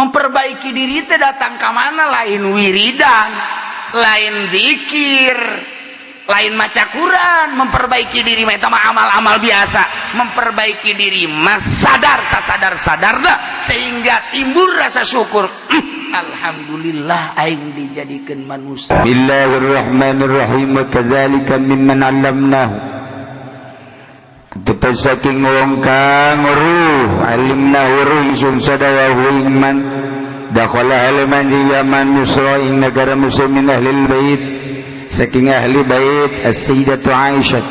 Memperbaiki diri teh datang ka mana? Lain wiridan, lain zikir, lain maca Quran. Memperbaiki diri mah eta mah amal-amal biasa. Memperbaiki diri mah sadar, sasadar sadarna, sehingga timbul rasa syukur, alhamdulillah aing dijadikan manusia. Bismillahirrahmanirrahim. Wa kadzalika mimman 'allamnahu, tetep saking wong kang ruh, alimnahu ruh ingsun sadaya hu man dakhala halaman di Yaman Misra ing negara muslimin ahlil bait, saking ahli bait, as-sayyidatu Aisyah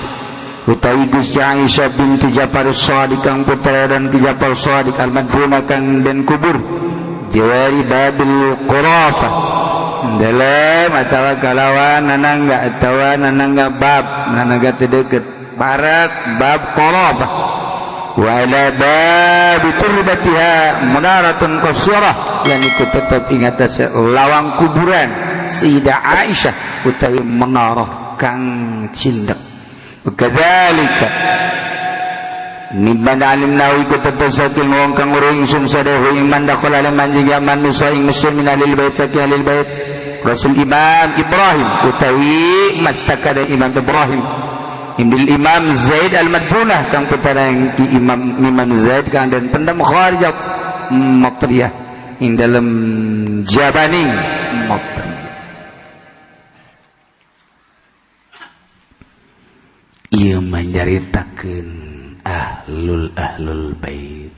utawi Gusti Aisyah binti Ja'far Shadiq kang putra dan ki Ja'far Shadiq, al-madfuna kang den kubur, jiwari babil Qurafah, dalam atawa kalawan nanangga atawa nanangga bab nanangga teu deket barat bab Qurafah, wa ala bab turbatiha munaratun qasirah, lan iku tetep ing atas lawang kuburan Sayyidah Aisyah utawi menara kang cindek. Kadzalika mimman alimna iku tetep saking wong kang weruh ingsun sadaya iman dakhala manjing yaman Musa ing Mesir min ahlil bait, saking ahlil bait Rasul Imam Ibrahim utawi mastakada Imam Ibrahim Imbil Imam Zaid al-Madfunah kang putra ki Imam Imam Zaid kang den pendem kharijat Matriyah ing dalem jabaning Matriyah. Ieu manyaritakeun ahlul bait,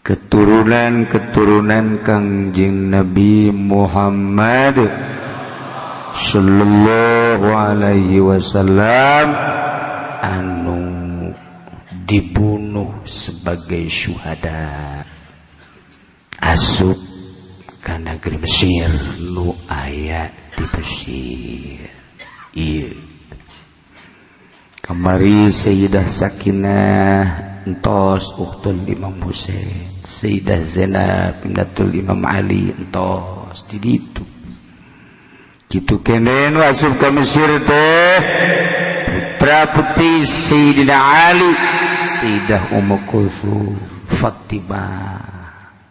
keturunan-keturunan Kangjeng Nabi Muhammad sallallahu alaihi wasallam anu dibunuh sebagai syuhada asup ka negeri Mesir, nu aya di Mesir. Ieu kamari Sayyidah Sakinah entos ukhtul Imam Husain, Sayyidah Zainab ibnatul Imam Ali entos di ditu. Kitu kene nu asup ka Mesir teh putra putri Sayyidina Ali, Sayyidah Ummu Kulsum, Fatimah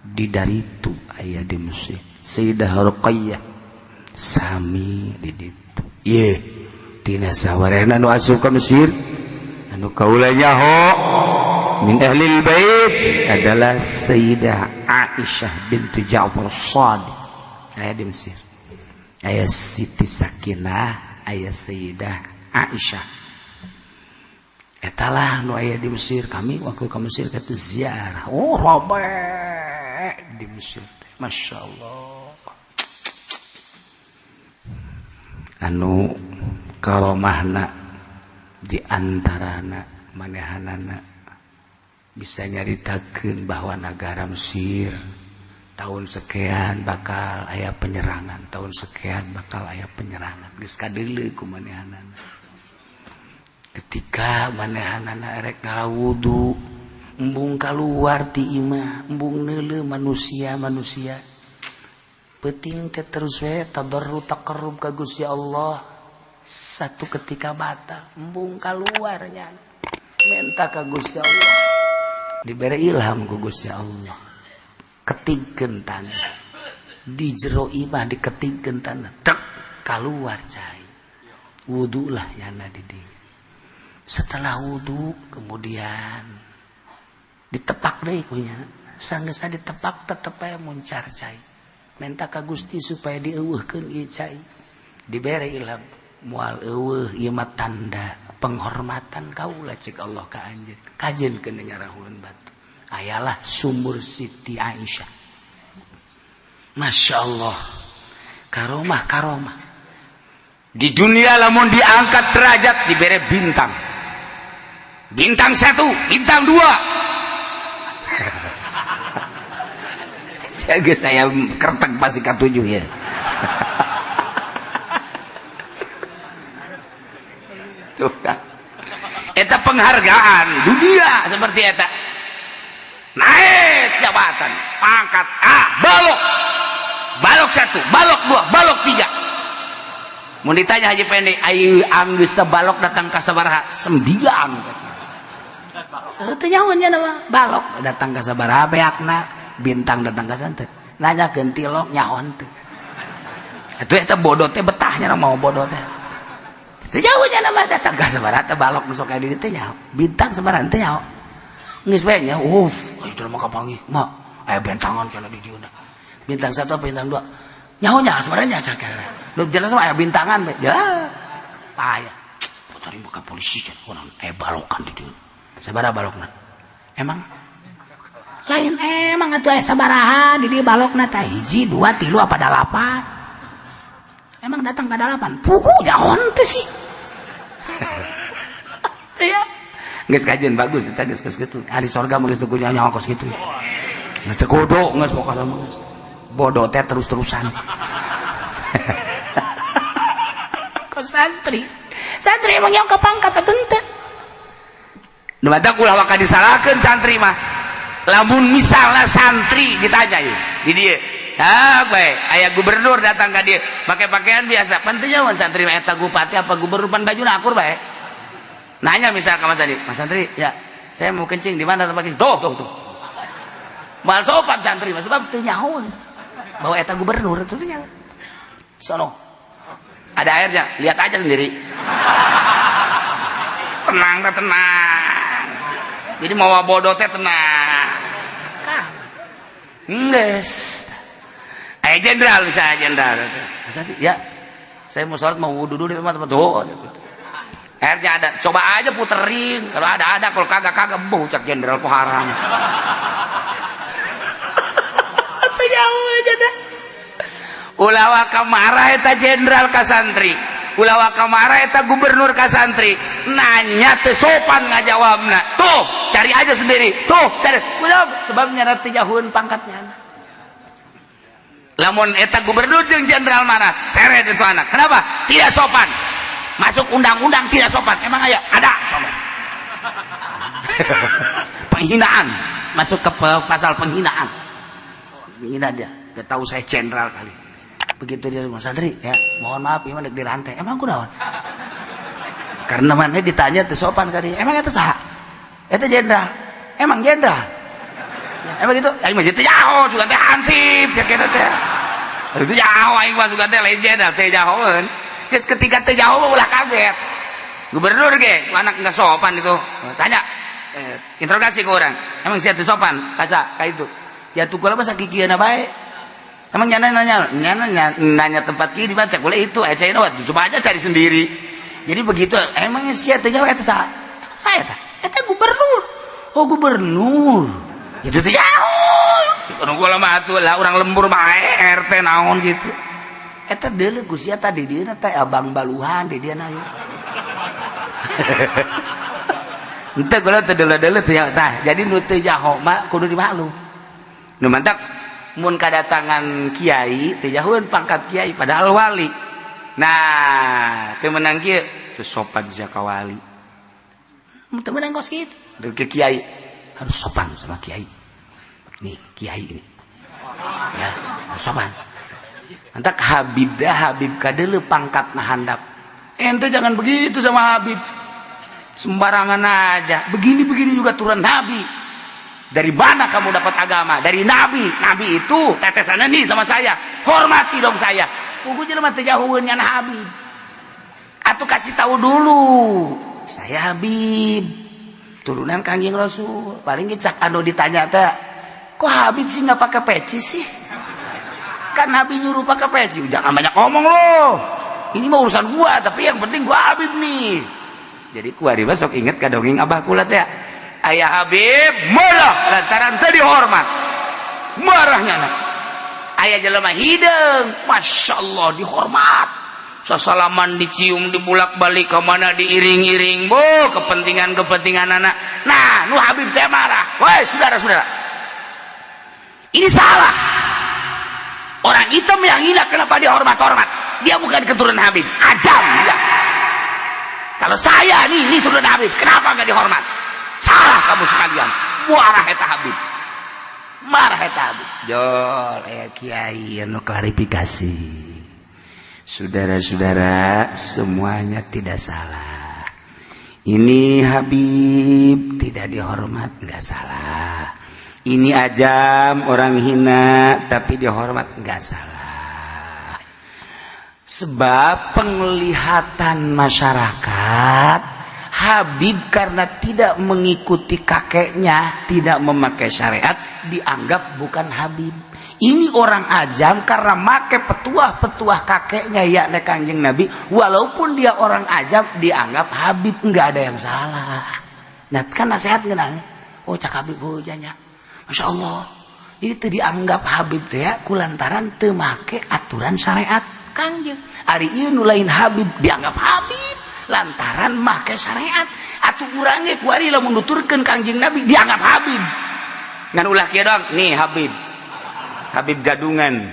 di daritu aya di Mesir, Sayyidah Ruqayyah sami di ditu. Ieu tina sawarehna nu asup ka Mesir anu kaula nyaho min ahlil bait adalah Sayyidah Aisyah bintu Ja'far Shadiq aya di Mesir, aya Siti Sakinah, aya Sayyidah Aisyah. Etalah nu aya di Mesir. Kami waktu ke Mesir kata ziarah, oh rame di Mesir, Masya Allah. Anu karomahna di antarana manehanana bisa nyaritakeun bahwa negara Mesir tahun sekian bakal aya penyerangan, tahun sekian bakal aya penyerangan, geus kadeuleu ku manehanana. Ketika manehanana erek ngawudu, embung keluar ti imah, embung neuleu manusia-manusia penting teh, terus we tadarru taqarrub ka Gusti Allah. Satu ketika batal, embung keluarnya minta ka Gusti Allah, diberi ilham ku Gusti Allah, ketingkeun tanah di jero imah, diketingkeun tanah tek, keluar cai, wudu lah yana di dieu. Setelah wudu kemudian ditepak deui kunya, sanggeusna ditepak tetep aya muncar cai. Minta ka Gusti supaya dieuweuhkeun ieu cai, dibere ilham, moal euweuh, ieu mah tanda penghormatan kaula, cek Allah ka anjeun, kajeun keun nyarahueun batu. Ayalah sumur Siti Aisyah. Masya Allah, karomah karomah Di dunia lamun diangkat derajat diberi bintang, bintang 1, bintang 2. Saya kertek pasti K7 ya. Tuh kan, eta penghargaan dunia seperti eta, naik jabatan, pangkat A, balok, balok 1, balok 2, balok 3. Mau ditanya Haji Pendi, ayo anggeus teh balok datang ka sabaraha? 9. Teu nyaho nya nama balok datang ka sabaraha beakna. Bintang datang ka teu nanyakeun tilok nyaho teu. Atuh eta bodoh teh betahnya mau bodoh teh. Teu jauh nya mah datang ka sabaraha teh balok nu sok aya di dieu teh nyaho. Bintang sabaraha teh nyaho. Geus bae nya, itu mah kapanggih. Mak, aya bentangan cenah di dieu. Bintang 1 apa bintang 2? Nyaho nya sebenarnya cakera. Nu jelas mah aya bintangan bae. Ya. Payah. Tadi buka polisi cenah urang aya balokan di dieu. Sabaraha balokna? Emang lain emang atuh aya sabaraha di dieu balokna tah 1 2 3 apa 8. Emang datang ke 8? Pugu jahon teh sih. Ya. Geus kajian bagus eta geus geus kitu. Ari sorga mah geus teu kudu nyaho kos kitu. Geus teu kudu geus pokona mah geus. Bodoh teh terus-terusan. Kok santri? Santri emang yang kepangkat atuh henteu. Nu matak ulah waka disalahkeun santri mah. Lamun misalnya santri ditanya ieu di dieu. Ah, bae, aya gubernur datang ka dieu, make pakaian biasa. Pentingnya mun santri mah eta bupati apa gubernur pan bajuna akur bae. Nanya misal ke Mas Santri, Mas Santri, ya, saya mau kencing di mana tempat kencing? Tuh, tuh, tuh. Mal sopan santri mah sebab teu nyaho. Bahwa eta gubernur itu teu nyaho. Sono. Ada airnya, lihat aja sendiri. Tenang, tenang. Jadi mau bodoh teh tenang. Geus. Aya jenderal misalnya jenderal. Mas Santri, ya, saya mau sholat mau wudu dulu di tempat-tempat tuh. Airnya ada, coba aja puterin. Kalau ada ada, kalau kagak kagak, bocak jenderal kok haram. Itu jauh aja dah. Ulah waka marah eta jenderal ka santri. Ulah waka marah eta gubernur ka santri. Nanya teu sopan ngajawabna. Tuh, cari aja sendiri. Tuh, cari. Ulah sebabnya nanti jauhin pangkatnya. Lamun eta gubernur jeung jenderal marah, seret itu anak. Kenapa? Tidak sopan. Masuk undang-undang tidak sopan. Emang aya? Ada sopan. Penghinaan. Masuk ke pasal penghinaan. Menghina dia. Gak tahu saya jenderal kali. Begitu dia Mas Santri, ya, mohon maaf ieu mah dek dirantai. Emang kunaon? Karena mana ditanya teu sopan kali. Emang eta saha? Eta jenderal. Emang jenderal? Ya, emang gitu? Aing mah teu nyaho, sugan teh hansip ya kitu teh. Itu nyaho aing mah sugan teh lain jenderal teh nyahoeun. Geus ketika teu nyaho mah ulah kaget. Gubernur ge, anak enggak sopan itu. Tanya, interogasi ke orang. Emang sia teu sopan? Kasa ka itu. Ya tuh kula mah sakikieuna bae. Emang nyana nanya, nyana nanya tempat kiri baca kula itu, aja cai coba aja cari sendiri. Jadi begitu, emang sia teu nyaho eta saha? Saya tah, eta gubernur. Oh gubernur. Itu teh jauh. Anu kula mah atuh lah urang lembur mah RT naon gitu. Eta deuleu ku sia tadi dieu teh abang baluhan di dieu na. Henteu kula teu deuleu-deuleu teh tah. Jadi nu teu nyaho mah kudu dimaklum. Nu mantak mun kadatangan kiai teu jauheun pangkat kiai padahal wali. Nah, teu meunang kieu teu sopan sia ka wali. Teu meunang kos kitu. Teu ke kiai harus sopan sama kiai. Nih, kiai ini. Ya, harus sopan. Mantak Habib dah Habib kadeuleu pangkatna handap. Ente jangan begitu sama Habib. Sembarangan aja. Begini-begini juga turun Nabi. Dari mana kamu dapat agama? Dari Nabi. Nabi itu tetesannya nih sama saya. Hormati dong saya. Pugu jelema teu jauheun ngan Habib. Atau kasih tahu dulu. Saya Habib. Turunan Kangjeng Rasul. Paling cak anu ditanya teh, kok Habib sih nggak pakai peci sih? Kan Nabi nyuruh pakai peci. Jangan banyak ngomong loh. Ini mah urusan gua, tapi yang penting gua Habib nih. Jadi kuari mah sok inget ka dongeng abah kula teh. Ayah Habib marah lantaran teu dihormat. Marahnya anak. Ayah jelema hideung, Masya Allah dihormat. Sasalaman dicium dibulak-balik ke mana diiring-iring, bo kepentingan-kepentingan anak. Nah, nu Habib teh marah. Woi, saudara-saudara. Ini salah. Orang hitam yang hina kenapa dihormat-hormat? Dia bukan keturunan Habib, ajam dia. Kalau saya nih, ini turunan Habib, kenapa nggak dihormat? Salah kamu sekalian. Marah eta Habib. Marah eta Habib. Jol, kiai anu klarifikasi. Saudara-saudara, semuanya tidak salah. Ini Habib tidak dihormat, nggak salah. Ini ajam, orang hina, tapi dihormat, nggak salah. Sebab penglihatan masyarakat Habib karena tidak mengikuti kakeknya, tidak memakai syariat, dianggap bukan Habib. Ini orang ajam karena make petuah-petuah kakeknya, yakni Kanjeng Nabi, walaupun dia orang ajam dianggap Habib, nggak ada yang salah. Nah, kan nasihat ngenang. Oh, cak Habib hujanya. Masya Allah. Ini tuh dianggap Habib teh ya, kulantaran teu make aturan syariat Kanjeng. Ari ieu nu lain Habib dianggap Habib lantaran make syariat. Atuh urang ge kuari lamun nuturkeun Kanjeng Nabi dianggap Habib. Ngan ulah kieu doang, nih Habib. Habib gadungan.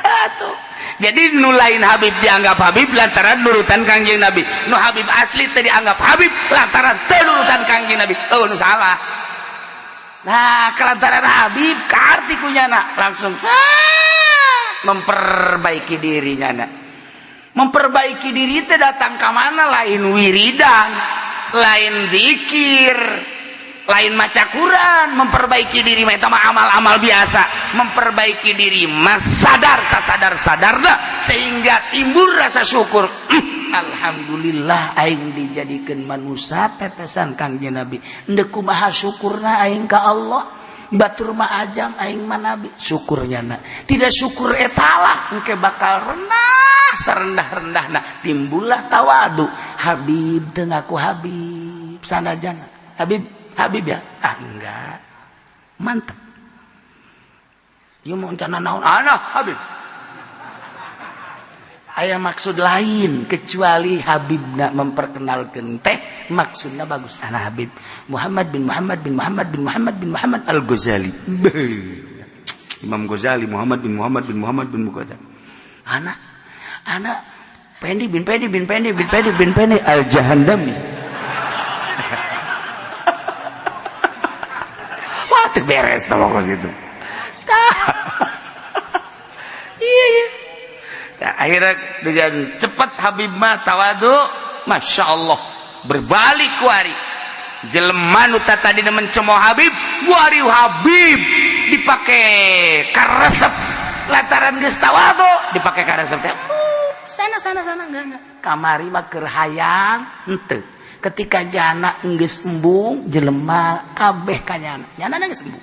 Atuh. Jadi nu lain Habib dianggap Habib lantaran nurutan Kanjeng Nabi. Nu Habib asli teu dianggap Habib lantaran teu nurutan Kanjeng Nabi. Oh, nu salah. Nah, kelantaran Habib karti kunyana langsung memperbaiki dirinya na. Memperbaiki diri itu datang ke mana, lain wiridan, lain zikir, lain maca Quran. Memperbaiki diri mah eta mah amal-amal biasa. Memperbaiki diri mah sadar, sadar sadar dah, sehingga timbul rasa syukur. Alhamdulillah aing dijadikan manusia tetesan Kangjeng Nabi. Ndek kumaha syukurna aing ka Allah? Batur mah ajam, aing mah nabi. Syukurnya na tidak syukur etalah engke bakal rendah serendah-rendahna. Timbullah tawadu. Habib teu ngaku Habib sanajana Habib. Habib ya? Ah, enggak. Mantap. Ieu mau rencana naon? Ana Habib. Aya maksud lain kecuali Habib nak memperkenalkan teh maksudnya bagus. Ana Habib Muhammad bin Muhammad bin Muhammad bin Muhammad bin Muhammad Al Ghazali. Imam Ghazali, Muhammad bin Muhammad bin Muhammad bin Muhammad. Ana ana Pendi bin Pendi bin Pendi bin Pendi bin Pendi Al Jahandami. Wah, teu beres tah pokok situ. Iya. Nah, akhirnya dengan cepat Habib mah tawadu, masya Allah, berbalik kuari. Jelema nu tadi mencemooh Habib, kuari Habib dipake karesep lantaran geus tawadu, dipake karesep teh. Sana sana sana, enggak enggak. Kamari mah keur hayang henteu. Ketika jana geus embung, jelema kabeh ka nyana. Nyana geus embung.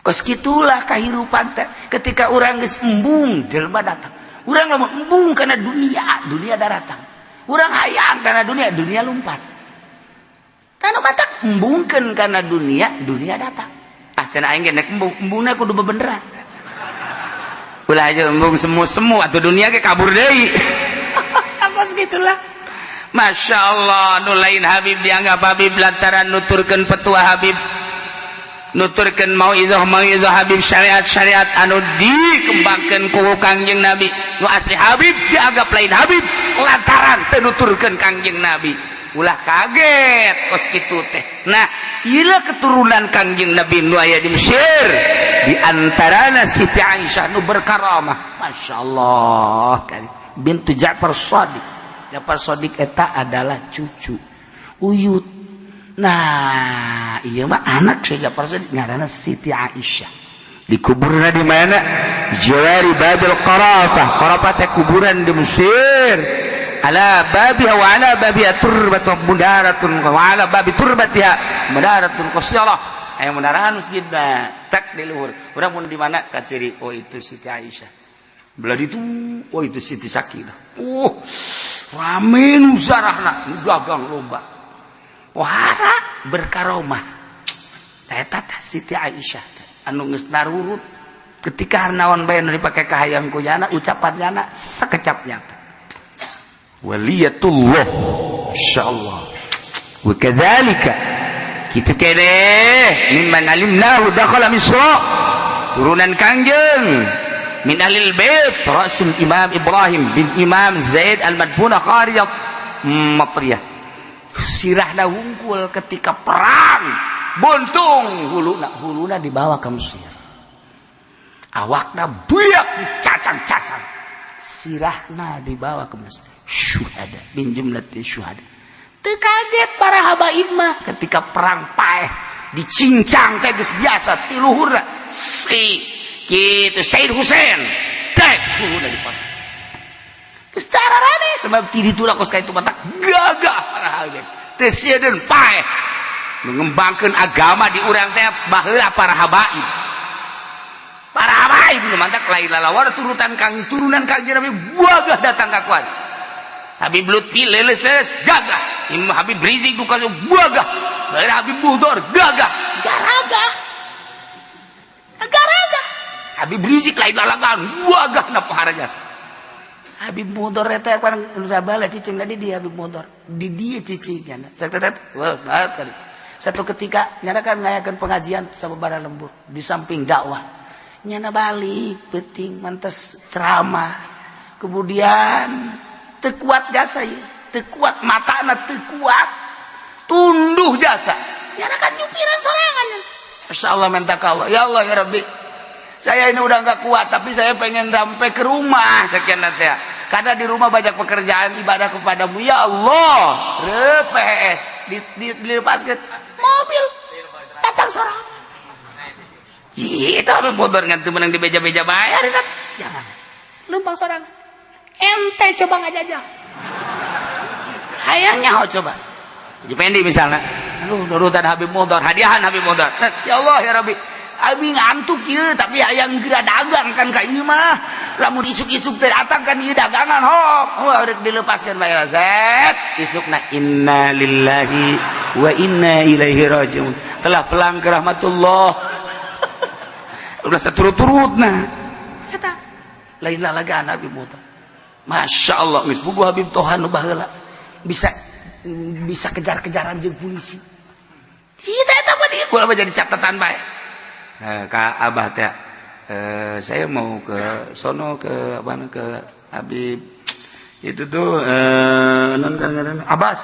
Kos kitulah kehidupan teh. Ketika urang geus embung, jelema datang. Urang lamun embung karena dunia, dunia datang. Urang hayang karena dunia, dunia lompat. Tanu matak embungkeun karena dunia, dunia datang. Ah, cenah aing ge nek embung, embungna kudu bebeneran. Ulah aja embung semu-semu atuh dunia ge kabur deui. Kos gitulah. Masya Allah, nu lain Habib dianggap Habib lantaran nuturkeun petua Habib, nuturkeun mauizah mauizah Habib, syariat-syariat anu dikembangkeun ku Kangjeng Nabi. Nu asli Habib dianggap lain Habib lantaran teu nuturkeun Kangjeng Nabi. Ulah kaget kos kitu teh. Nah, ieu keturunan Kangjeng Nabi nu aya di Mesir, di antarana Siti Aisyah nu berkaramah, Masya Allah kali, bintu Ja'far Shadiq. Ja'far Shadiq eta adalah cucu uyut. Nah, iya mah anak saya Ja'far Shadiq ngaranna Siti Aisyah. Dikuburna di mana? Jawari Babil Qarafah. Qarafah teh kuburan di Mesir. Ala babiha wa ala babiha turbatun mudaratun wa ala babi turbatiha mudaratun qasirah. Aya munarahan masjidna tak di luhur. Urang mun di mana kaciri, oh itu Siti Aisyah. Belah itu, oh itu Siti Sakinah. Oh, rame nu zarahna, nu dagang lomba. Wahara berkaromah. Eta tah Siti Aisyah anu geus narurut ketika naon bae nu dipake kahayang ku nyana, ucapan nyana sakecap nyata. Waliyatullah, insyaallah. Wa kadzalika kitu kene mimman alimnahu dakhala Misra, turunan Kangjeng min ahlil bait rasul Imam Ibrahim bin Imam Zaid al-Madfuna kharijat Matriyah. Sirahna hungkul ketika perang buntung huluna, huluna dibawa ke Mesir, awakna buyak dicacang-cacang, sirahna dibawa ke Mesir, syuhada min jumlati syuhada. Teu kaget para habaib mah ketika perang paeh. Dicincang teh geus biasa ti luhurna si kitu Said Husain teh huluna dipotong. Geus tararane sebab ti ditu kos ka itu matak gagah para habaib. Teu sieun paeh. Nu ngembangkeun agama di urang teh baheula para habaib. Para habaib nu mantak lain lalawar turutan kang turunan Kangjeng Nabi gagah datang ka kuat. Habib Lutfi leles-leles gagah. Imam Habib Rizik nu kasu gagah. Daerah Habib Muhdor gagah. Garaga. Garaga. Habib Rizik lain lalagan gagah na pahara jasa. Habib Muhdor eta kan bala cicing tadi di Habib Muhdor. Di dia cicing nya. Satu ketika nyana kan ngayakeun pengajian sababaraha lembur di samping dakwah. Nyana balik penting mantes ceramah. Kemudian teu kuat jasa ya, teu kuat matana, teu kuat tunduh jasa. Nyana kan nyupiran sorangan. Masya Allah, minta ke Allah, ya Allah, ya Rabbi, saya ini udah nggak kuat, tapi saya pengen sampai ke rumah sekian nanti ya, karena di rumah banyak pekerjaan ibadah kepadamu ya Allah. PS di, dilepaskan mobil datang sorangan itu apa motor ngantu menang di beja-beja bayar kan jangan lumpang sorangan. Ente coba ngajajah hayangnya, oh coba Haji Pendi misalnya, aduh, nurutan Habib Muhdor, hadiahan Habib Muhdor, ya Allah ya Rabbi, abi ngantuk ya, tapi hayang geura dagang kan ka ieu mah, lamun isuk-isuk teh datang kan ieu dagangan hok. Oh, rek dilepaskan bayar set isukna, inna lillahi wa inna ilaihi rajiun, telah pulang ke rahmatullah, udah saturut-turut. Nah, eta lain lalagan Habib Muhdor. Masya Allah, geus bubu Habib Tohan nu baheula bisa bisa kejar-kejaran jeung polisi. Tidak, eta mah dia gua jadi catatan bae. Nah, ka Abah teh, saya mau ke sono, ke apa, ke Habib itu tuh, non kan Abbas.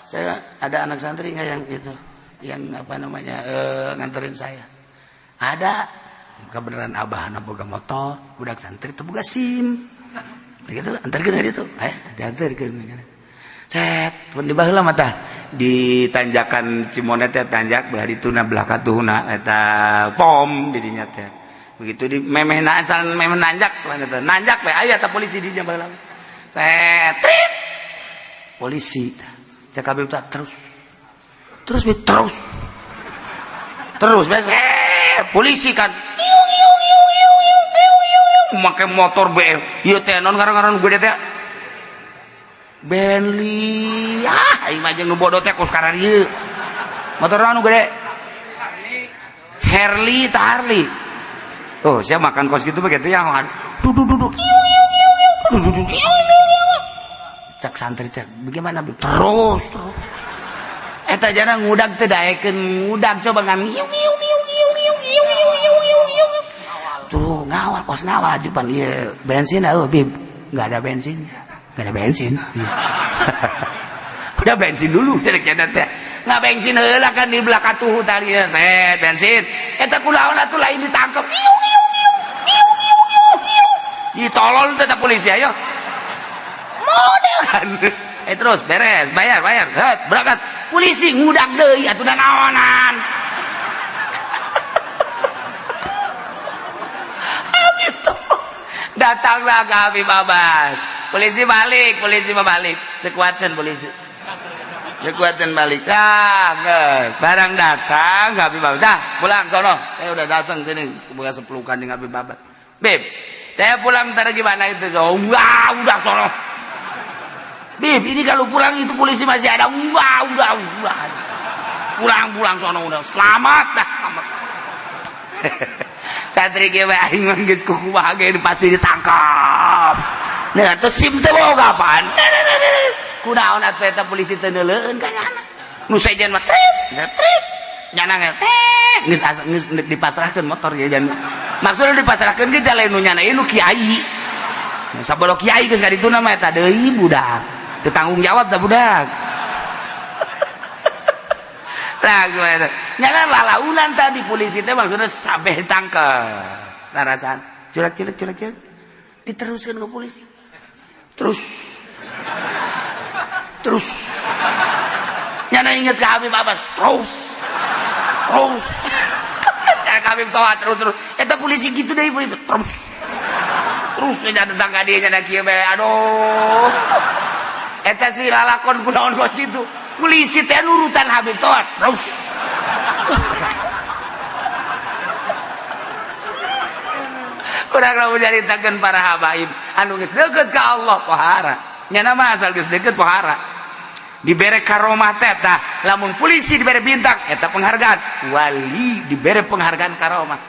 Saya ada anak santri nggak yang itu, yang apa namanya, nganterin saya? Ada kebenaran Abah anak boga motor, budak santri itu boga SIM. Begitu antarkeun itu, diantarkeun. Set pun di baheula mah di tanjakan Cimonet teh, tanjak belah dituna belah katuhna eta pom di dinya teh. Begitu di memeh asal memeh nanjak eta nanjak we aya ta polisi di dinya baheula. Set trit polisi cek Habib tak terus terus terus terus biasa polisi kan make motor BM ieu teh non ngaran-ngaran gede teh Bentley. Ah, aing mah jeung nu bodoh teh kos karar ieu motor anu gede Harley tah, Harley. Oh, saya makan kos gitu begitu ya, duduk duduk duduk. Cak santri teh bagaimana? Terus terus eta jana ngudag teh daekeun ngudag coba ngan iung iung iung iung iung iung iung iung iung iung tuh ngawal kos ngawal pan ieu bensin. Oh Bib, nggak ada bensin, nggak ada bensin. Udah bensin dulu cek teh, nggak bensin heula kan di belakang tuh tadi set bensin eta kulaon atuh lain ditangkep iung iung iung iung iung iung iung. Ih, tolol tetap polisi, ayo model kan. Eh, terus beres, bayar bayar, het, berangkat. Polisi ngudak deui atuh naonan. Habib tuh datanglah ke Habib Abbas, polisi balik, polisi mah balik, kekuatan polisi kekuatan balik. Ah, geus barang datang ke Habib Abbas, dah pulang sono, saya udah datang sini buka sepelukan dengan Habib Abbas. Bib, saya pulang ntar gimana itu? So, wah, udah sono. Bib, ini kalau pulang itu polisi masih ada. Wah, udah. Pulang, pulang sono udah. Selamat dah, selamat. Santri ge aing geus kukumaha ge pasti ditangkap. Nah, atuh SIM teh boga apaan? Kunaon atuh eta polisi teu neuleueun ka nyana? Nu sejen mah trit, trit. Nyana ge teh, geus geus dipasrahkeun motor ya jan. Maksudna dipasrahkeun ge lain nu nyana ieu nu kiai. Sabodo kiai geus ka dituna mah eta deui budak. Teu tanggung jawab tah budak. Lah gimana? Nyana lalaunan tadi polisi teh maksudnya sampai ditangkep. Larasan. Culak culak culak culak. Diteruskan ke polisi. Terus terus. Nyana inget ke Habib Abbas, terus. Terus Habib Toha terus terus eta polisi gitu deh, polisi terus terus nya datang ka dieu nya kieu bae. Aduh, eta sih lalakon kunaon kos kitu, polisi teh nurutan Habib Toha terus. Kurang lamun nyaritakeun para habaib anu geus deukeut ka Allah pohara nya, nama asal geus deukeut pohara dibere karomah teh. Tah, lamun polisi dibere bintang eta penghargaan, wali dibere penghargaan karomah.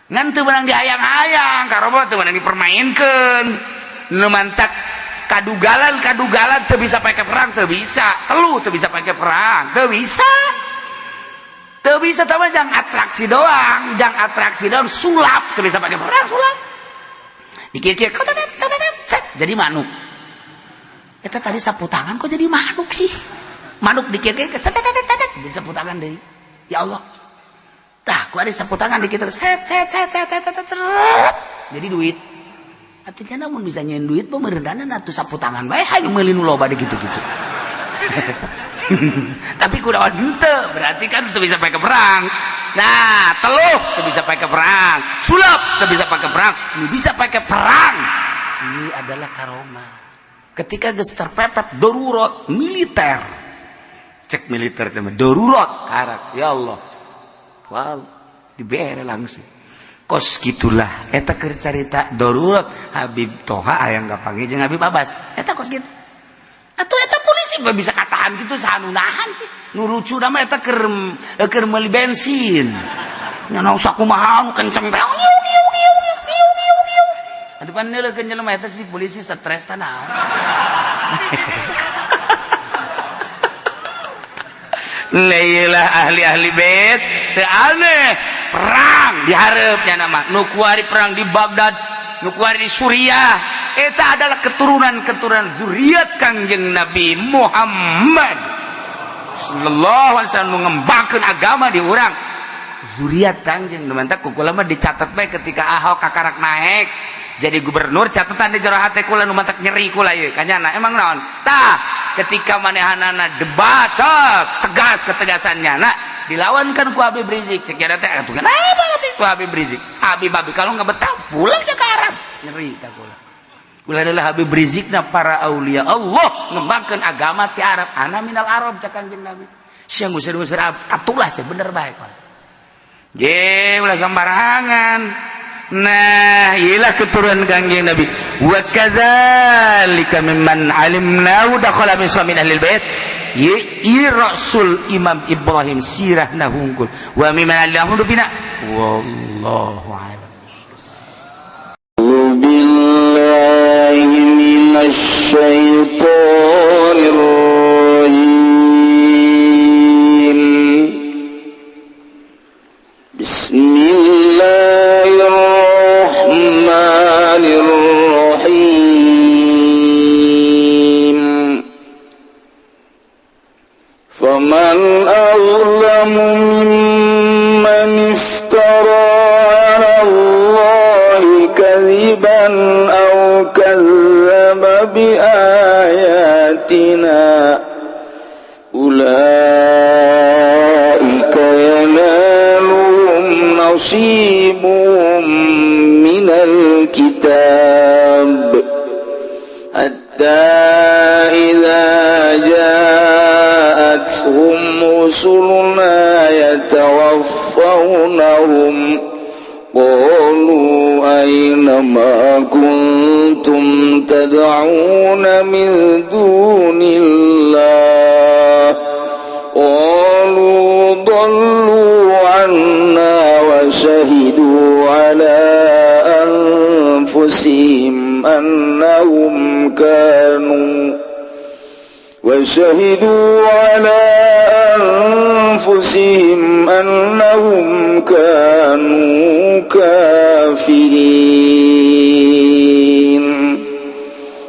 Ngan teu meunang diayang-ayang karomah, teu meunang dipermainkeun. Nu mantak kadugalan kadugalan teu bisa pakai perang, teu bisa telu, teu bisa pakai perang, teu bisa, teu bisa. Tama jangan atraksi doang, jangan atraksi doang. Sulap teu bisa pakai perang, sulap dikir-kir jadi manuk. Eta tadi sapu tangan kok jadi manuk sih? Manuk dikir-kir jadi sapu tangan deui. Ya Allah. Tah, ku ada sapu tangan dikir set set set set set set jadi duit. Atuh cenah mun bisa nyeun duit pemerendanan atuh sapu tangan bae hayang meuli nu loba di gitu-gitu. Tapi kunaon henteu, berarti kan teu bisa pakai perang. Nah, teluh teu bisa pakai perang, sulap teu bisa pakai perang, nu bisa pakai perang. Ini adalah karomah. Ketika geus terpepet darurat militer, cek militer teh darurat karak, ya Allah, wow, dibere langsung. Kos gitulah eta keur carita darurat Habib Toha hayang kapanggih jeung Habib Abbas eta kos gitu. Atuh eta polisi mah bisa katahan gitu, saha nu nahan sih? Nu lucu mah eta keur keur meuli bensin nya, sakumaha kenceng teh. Atuh pan neuleukeun jelema eta si polisi stres tah naon. Leilah ahli-ahli bait teu aneh perang dihareup nya nama nu kuari perang di Baghdad, nu kuari di Suriah eta adalah keturunan-keturunan zuriat Kangjeng Nabi Muhammad sallallahu alaihi wasallam mengembangkan agama di urang zuriat Kangjeng. Nu mantak ku kula mah dicatat bae ketika Ahok kakarak naik jadi gubernur, catatan di jero hate kula nu mantak nyeri kula ieu kanyana emang naon tah. Ketika manehanana debat tegas ketegasannya, nah dilawankan ku Habib Rizik, cek jada teh atuh kenapa ku Habib Rizik, Habib Habib kalau nggak betah pulang ke Arab. Nyeri tah kula. Kula adalah Habib Rizik na para aulia Allah ngembangkeun agama ti Arab. Ana minal Arab cek Kangjeng Nabi, sia ngusir-ngusir Arab katulah sia bener bae je ulah sembarangan. Nah, ialah keturunan Kangjeng Nabi. Wa kadzalika mimman alimna dakhala min suami ahli bait. Ye Rasul Imam Ibrahim sirahna hungkul. Wa mimman alimna bina. Wallahu a'lam. Billahi minasy syaithanir rajim. Bismillahirrahmanirrahim. Faman azlamu mimman iftara 'ala Allahi kadhiban aw kadzdzaba bi ayatina ulaika yanaluhum nasibuhum minal kitab hatta idza ja'atuhum rusuluna yatawaffawnahum qalu ayna ma kuntum tad'una min dunillah qalu dallu 'anna wa syahidu 'ala anfusihim annahum kanu wa syahidu 'ala anfusihim annahum kanu kafirin.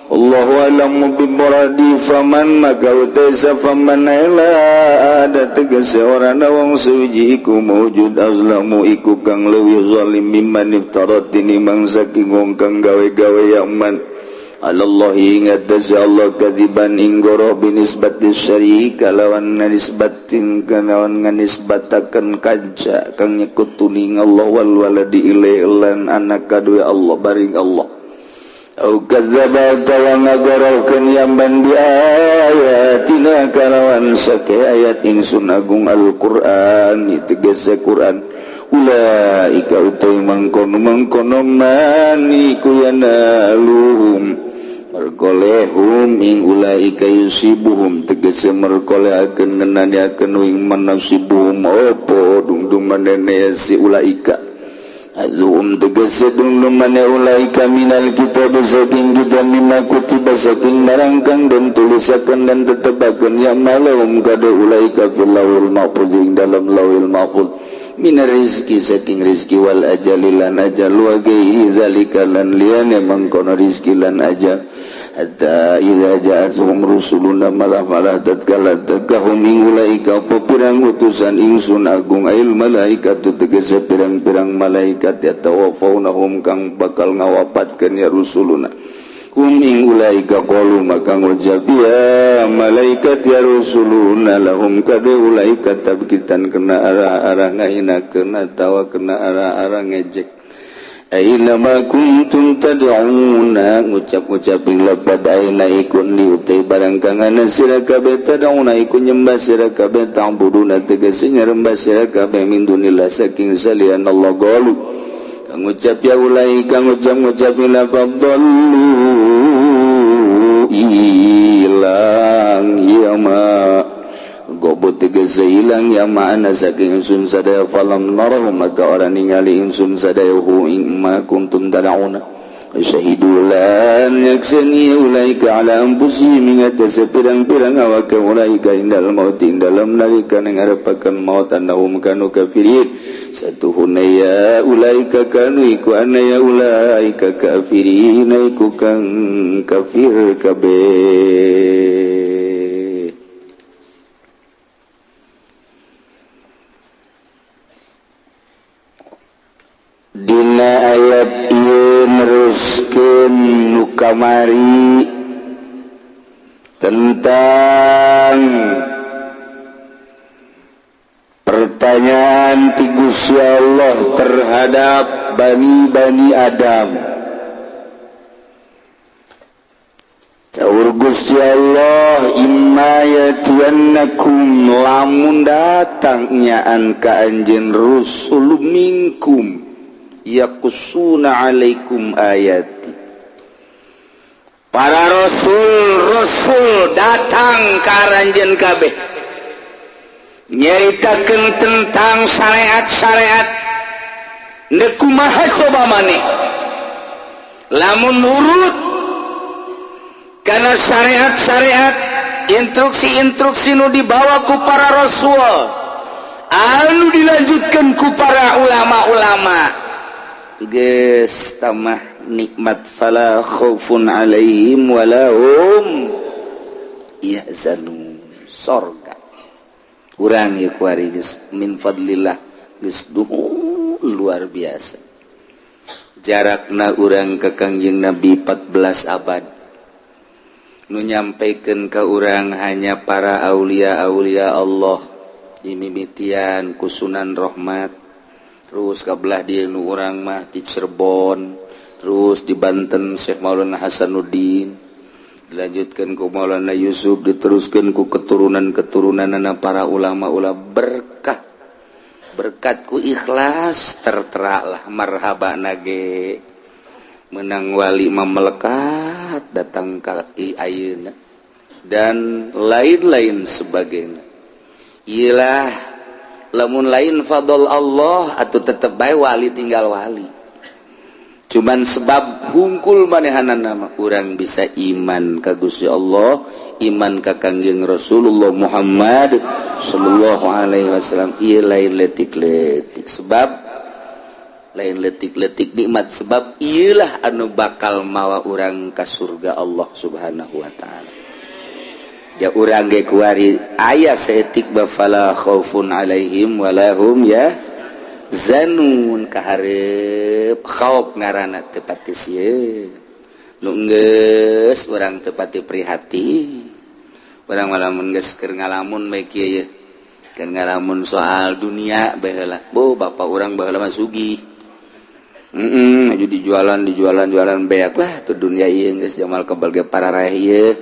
Allahu a'lamu bimuradi faman maka utesa faman ila ada tegese ora ana wong suwiji iku mawjud azlamu iku kang leuwih zalim mimman iftara tinimbang saking wong kang gawe-gawe yaman. Allah ingat Allah kadiban inggoro binisbati syarika lawan nganisbatin kanawan nganisbatakan kanca kang nyekutuni Allah wal waladi ilai lan anak kadue Allah baring Allah au kadzdzaba tawa ngagorohkeun yamban bi ayatina kalawan sake ayat ingsun agung Al-Qur'an tegese Qur'an ulaika utai mangkono-mangkono man iku yanaluhum merkolehum ing ulaika yusibuhum tegese merkolehakeun ngenaniakeun ing manasibuhum opo dungdunganene si ulaika azum tegese dungdungane ulaika minal kitab saking kitab mimma kutiba saking barang kang den tulisakeun dan tetebakeun ya malahum kada ulaika fil lawil mahfuz ing dalam lawil mahfuz minar rizki saking rizki wal ajali lan ajal wa ghairi zalika lan liyane mangkono rizki lan ajal hatta idza ja'atuhum rusuluna malah-malah tatkala takahum ing ulaika apa pirang utusan ingsun agung ail malaikatu tegese pirang-pirang malaikat yatawaffaunahum kang bakal ngawapatkeun ya rusuluna hum ing ulaika qalu maka ngucap ya malaikat ya rusuluna lahum kade ulaika tabkitan kena arah-arah ngahinakeun atawa kena arah-arah ngejek aina ma kuntum tad'una ngucap-ngucap ing lapad aina ikun diutai barang kang ana sira kabeh tad'una iku nyembah sira kabeh ta'buduna tegese nyembah sira kabeh min dunillah saking salian Allah qalu ngucap ya ulaika ngucap-ngucap ila fadallu ilang ya ma gobot tegese ilang ya ma'ana saking ingsun sadaya falam narahu maka orang ningali ingsun sadaya hu ing ma kuntum tad'una syahidu lan yaksani ulaika ala anfusihim ingatase pirang-pirang awake ulaika indal maut dalam nalika ngarepakeun maut annahum kanu kafirin satuhuna ya ulaika kanu iku anna ya ulaika kafirin iku kang kafir kabeh. Dina ayat ieu neruskeun nu kamari tentang pertanyaan ti Gusti Allah terhadap bani-bani Adam. Caur Gusti Allah imma yatiyannakum lamun datang nyaan ka anjeun rusul minkum yaqussuna alaikum ayati. Para rasul-rasul datang ka aranjeun kabeh nyaritakeun tentang syariat-syariat neuk kumaha coba maneh lamun nurut kana syariat-syariat instruksi-instruksi nu dibawa ku para rasul anu dilanjutkan ku para ulama-ulama geus tamah nikmat fala khaufun alaihim wala hum yahzanun sorga urang ieu kuari geus min fadlillah geus duhun luar biasa jarakna urang ka Kangjeng Nabi 14 abad nu nyampaikan ka urang hanya para aulia-aulia Allah dimimitian ku Sunan Rahmat terus kabelah dieu nu urang mah di Cirebon terus di Banten Syekh Maulana Hasanuddin dilanjutkan ku Maulana Yusuf diteruskan ku keturunan-keturunanana para ulama-ulama berkah berkat ku ikhlas tertera lah marhaba nage menang wali mah melekat datang ka ayeuna dan lain-lain sebagainya. Iyalah lamun lain fadl Allah atau tetep bae wali tinggal wali. Cuman sebab hungkul manehanana mah urang bisa iman ka Gusti Allah, iman ka Kangjeng Rasulullah Muhammad sallallahu alaihi wasallam. Ieu lain letik-letik sebab lain letik-letik nikmat sebab ieulah anu bakal mawa urang ka surga Allah Subhanahu wa taala. Ja urang ge kuari aya saeutik ba fala khaufun alaihim walahum ya zanun kaharep khauf ngaranna teu pati sieun. Nu geus urang teu pati prihatin. Urang malah mun geus keur ngalamun bae kieu ye. Keur ngalamun soal dunia bae heula. Bu, bapak urang baheula mah sugih. Heeh, aju dijualan dijualan jualan beak lah tuh dunia ieu geus jamal kebal ge parareh ieu.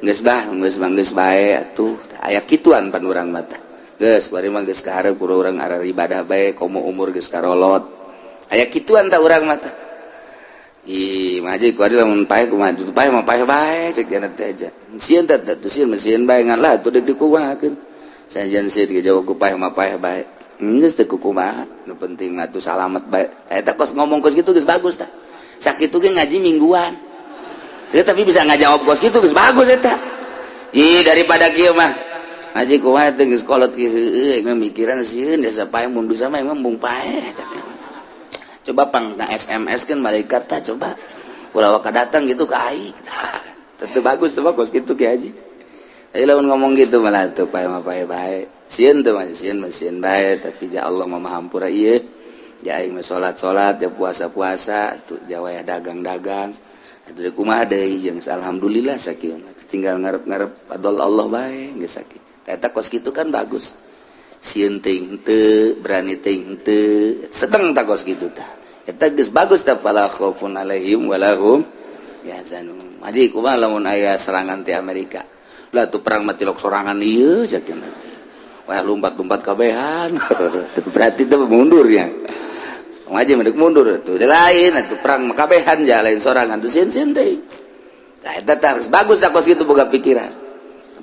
Geus bah, geus mah geus bae atuh. Aya kituan pan urang mah tah. Geus bari mah geus kaharep urang arah ibadah bae komo umur geus karolot. Aya kituan tah urang mah tah. Ih, mah aja ku adi lamun paeh kumaha paeh mah paeh bae cek jana teh aja. Sieun teh teh sieun mah sieun bae ngan lah atuh deuk dikumahakeun. Sajan sieun ge jawab ku paeh mah paeh bae. Geus teu kumaha, nu penting mah atuh salamet bae. Eta kos ngomong kos kitu geus bagus tah. Sakitu ge ngaji mingguan. Teu tapi bisa ngajawab kos kitu geus bagus eta. Ih, daripada kieu mah ngaji kumaha teh geus kolot kieu heueuh mah mikiran sieun desa paeh mun bisa mah emang bung paeh. Coba pang na SMS kan malaikat tah coba ulah waka datang gitu ka aing. Tentu bagus tuh bagus gitu ki haji. Tapi lamun ngomong gitu malah tuh paeh mah paeh bae. Sieun teh mah sieun mah sieun bae tapi ja Allah mah maha hampura ieu. Ja aing mah salat-salat, ja puasa-puasa, tuh ja waya dagang-dagang. Atuh deui kumaha deui jeung alhamdulillah sakieu mah. Tinggal ngarep-ngarep fadl Allah bae geus sakieu. Eta kos kitu kan bagus. Sieun teuing henteu, berani teuing henteu, sedeng tah kos kitu tah. Eta geus bagus tah fala khaufun alaihim walahum yahzanun. Haji kumaha lamun aya serangan ti Amerika. Lah tuh perang mah tilok sorangan ieu sakieu teh. Wah lompat-lompat kabehan. Tuh berarti teh mundur ya. Ngaji mah mundur tuh lain atuh perang mah kabehan ja lain sorangan tuh sieun-sieun teh. Tah eta tah harus bagus tah kos kitu boga pikiran.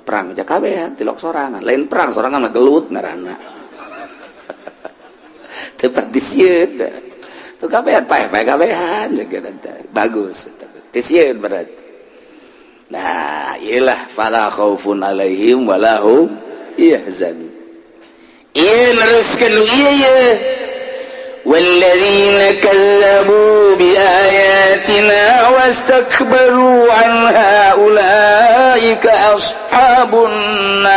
Perang ja kabehan tilok sorangan, lain perang sorangan mah gelut ngaranna. Tepat di sieun. Tuh kabehan paeh-paeh kabehan bagus teu sieun berarti. Nah, iyalah fala khaufun alaihim walahum yahzanun. Ieu neruskeun nu ieu ye. والذين كذبوا بآياتنا واستكبروا عنها أولئك أصحاب النار.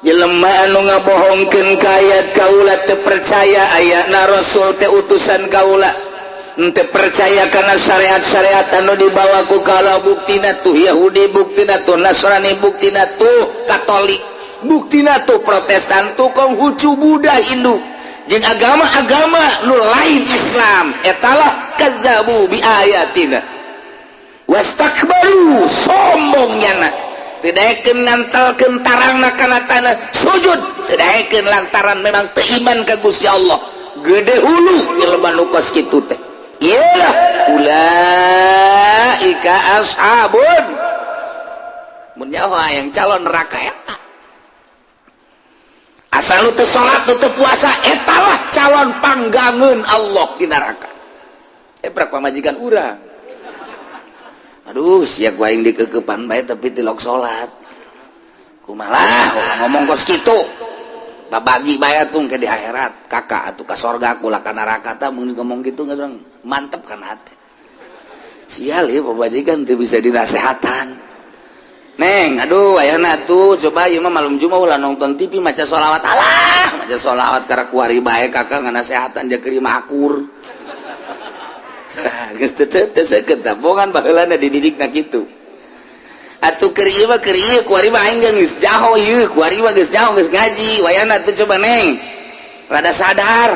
Jelema anu ngabohongkeun ka ayat kaula, teu percaya ayatna Rasul teh utusan kaula, teu percaya karena syariat-syariat anu dibawa ku kaula, buktina tuh Yahudi, buktina tuh Nasrani, buktina tuh Katolik, buktina tuh Protestan, tuh Konghucu, Buddha, Hindu jeung agama-agama nu lain Islam, etalah kadzabu bi ayatina wastakbaru, sombong nyana, teu daekeun nantelkeun tarangna kana tanah sujud, teu daekeun lantaran memang teu iman ka Gusti Allah. Gede hulu jelema nu kos kitu teh, iyalah ulaika ashabun, mun nyawa yang calon neraka eta. Asal lu teu salat, lu teu puasa, etalah calon panggangeun Allah di neraka. Prak pamajikan urang, aduh sia ku aing dikekepan bae tapi tilok salat kumaha, ngomong kos kitu babagi bae atuh ke di akhirat kakak atuh ka sorga kula ka neraka. Tah mun ngomong gitu geus mantep kan hati. Sial ya pamajikan teu bisa dinasehatan. Neng, aduh ayana tuh coba ieu mah malum jumaah ulah nonton TV, maca sholawat. Alah, maca sholawat karena kuari bae kakak nganasehatan dia kerima akur. Geus teu teu seukeut tah bongan baheulana dididikna kitu. Atuh keur ieu mah keur ieu kuari mah aing geus jaho ieu, kuari mah geus jaho geus ngaji. Wayana tuh coba neng. Rada sadar.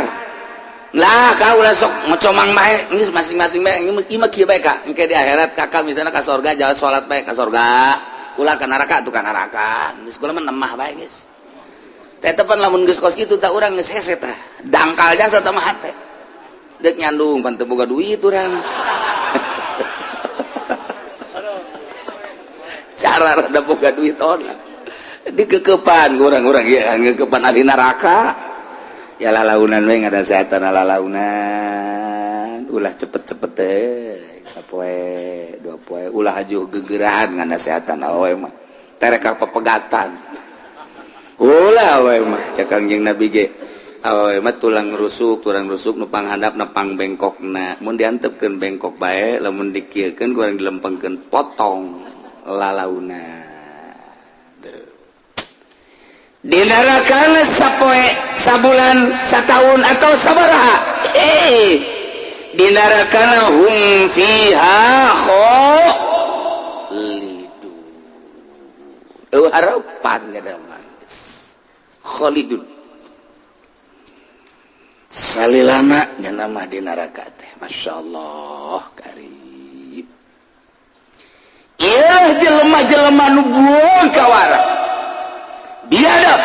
Lah kau ulah sok ngocomang bae, geus masing-masing bae ieu mah kieu bae kak. Engke di akhirat kakak misalnya ka sorga jalan salat bae ka sorga. Ulah ka neraka tuh ka neraka. Geus kula mah nemah bae geus. Teh tepan lamun geus kos kitu tah urang geus hese tah. Dangkal jasa tah mah hate. Dek nyandung pan teu boga duit urang. Cara rada boga duit ona. Dikekepan urang-urang ya ngekepan ahli neraka. Ya lalaunan we ngadasehatan lalaunan. Ulah cepet-cepet teh sapoe dua poe ulah hajuh gegerahan nganasehatan awewe mah. Tereka pepegatan. Ulah awewe mah cek Kangjeng Nabi ge. Awewe mah tulang rusuk nu panghandap na pang bengkokna. Mun diantepkeun bengkok bae, lamun dikieukeun kurang dilempengkeun potong lalauna. Di neraka sapoe, sabulan, satahun atau sabaraha, Di neraka hum fiha khalidun. Euweuh harapan ada mah, khalidun salilana nya mah di neraka teh. Masya Allah karib. Ieu jelema-jelema nu buang kawara, biadab,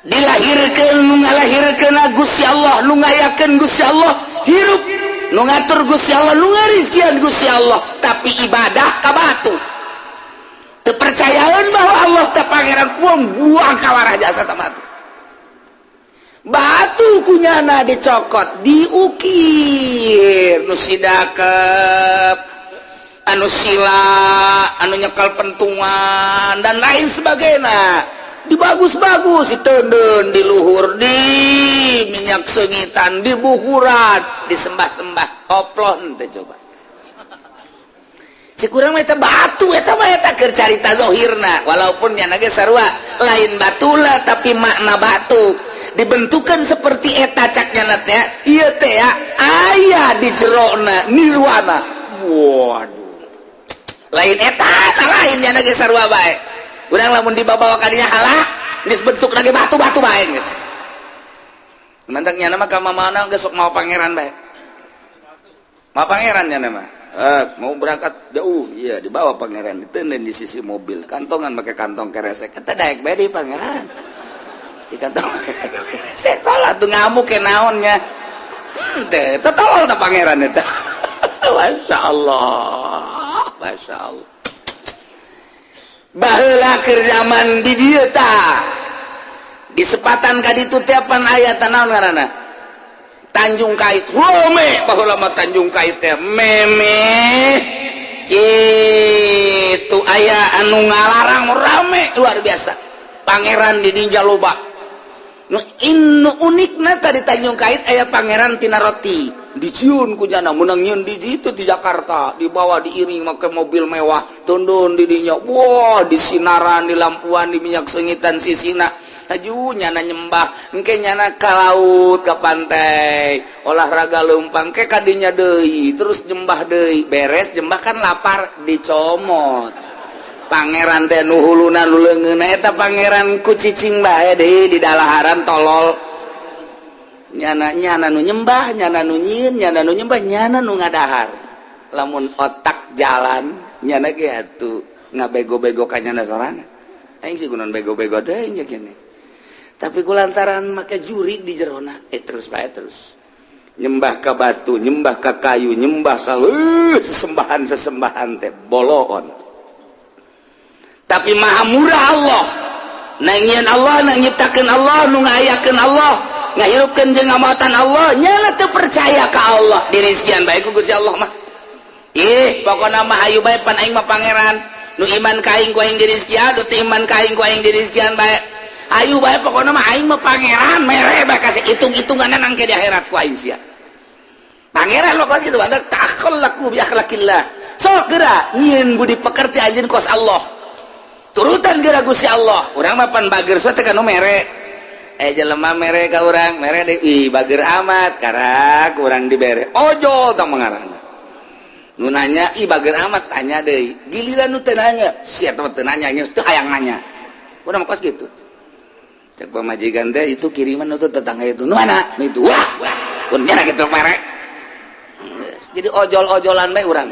dilahirkan nu ngalahirkeun Gusti Allah, nu ngayakeun Gusti Allah, hirup nu ngatur Gusti Allah, nu ngarizkian Gusti Allah, tapi ibadah ka batu. Kepercayaan bahwa Allah teh pangeran, buang buang kawarah jasa ta batu. Batu kunyana dicokot, diukir nu sidakep, anu sila, anu nyekal pentungan, dan lain sebagainya, dibagus-bagus, ditenden di luhur, di minyak seungitan, di buhuran, disembah-sembah. Oplon teh coba. Cek urang mah eta batu, eta mah eta keur carita zahirna, walaupun nya ge sarua lain batula, tapi makna batu dibentukan seperti eta. Cak nyana teh ieu teh ya, aya di jerona nirwana. Waduh, lain eta, lain nyana ge sarua bae. Urang lamun dibawa ka dinya, halah geus bentuk lagi batu-batu bae geus. Mantak nyana mah ka mana geus sok mau pangeran bae. Mau pangeran nyana mah. Eh, mau berangkat jauh, iya dibawa pangeran, ditenden di sisi mobil, kantongan pakai kantong keresek. Kata daek bae di pangeran. Di kantong keresek salah tuh ngamuk ke naonnya. Teh, tolol tah pangeran eta. Masya Allah, Masya Allah. Baheula keur zaman di dieu tah. Di sepatan ka ditu teh pan aya naon ngaranna? Tanjung Kait. Rame baheula mah Tanjung Kait teh, meme kitu aya anu ngalarang, rame luar biasa. Pangeran di dinya loba. Nu inu unikna tadi Tanjung Kait aya pangeran tina roti. Diciun ku jana menang nyieun di ditu di Jakarta, dibawa diiring make mobil mewah, tundun di dinya. Wah, di sinaran, di lampuan, di minyak seungitan sisina. Aju nyana nyembah, engke nyana ka laut, ke pantai, olahraga leumpang ke kadinya deui, terus nyembah deui. Beres nyembah kan lapar, dicomot. Pangeran teh nu huluna, nu leungeunna eta pangeran ku cicing bae deui di dalaharan, tolol. Nyana nyana nu nyembah, nyana nu nyieun, nyana nu nyembah, nyana nu ngadahar. Lamun otak jalan nyana ge atuh ngabego-bego ka nyana sorangan. Aing sih kunaon bego-bego teh nya kene, tapi kulantaran make jurig di jerona, eh, terus bae, terus nyembah ke batu, nyembah ke kayu, nyembah ke sesembahan sesembahan teh boloon. Tapi maha murah Allah. Nangieun Allah, nang nyiptakeun Allah, nu ngayakeun Allah, ngahirupkeun jeung ngamautan Allah, nyana teu percaya ka Allah, dirizkian bae ku Gusti Allah mah. Ih, pokona mah hayu bae, pan aing mah pangeran. Nu iman ka aing ku aing dirizkian, nu teu iman ka aing ku aing dirizkian bae. Ayu bae, pokona mah aing mah pangeran, mere bae kasih hitung-hitungan nangke di akhirat ku aing sia. Pangeran lo kos kitu banget takhallaqu bi akhlaqillah. Sok geura nyieun budi pekerti anjeun kos Allah. Turutan geura Gusti Allah. Urang mah pan bager teh kan mere. Eh, jelema mere ka urang, mere deui, ih bager amat, karak urang dibere. Ojol tah mengarana. Nu nanya, ih bager amat, tanya deui. Giliran nu teu nanya, sia teh teu nanya, teu hayang nanya. Urang mah kos gitu. Cek pamajikan teh, itu kiriman itu tetangga itu. Nu mana? Nu itu. Wah, pun nyana gitu mere. Jadi ojol-ojolan bae urang.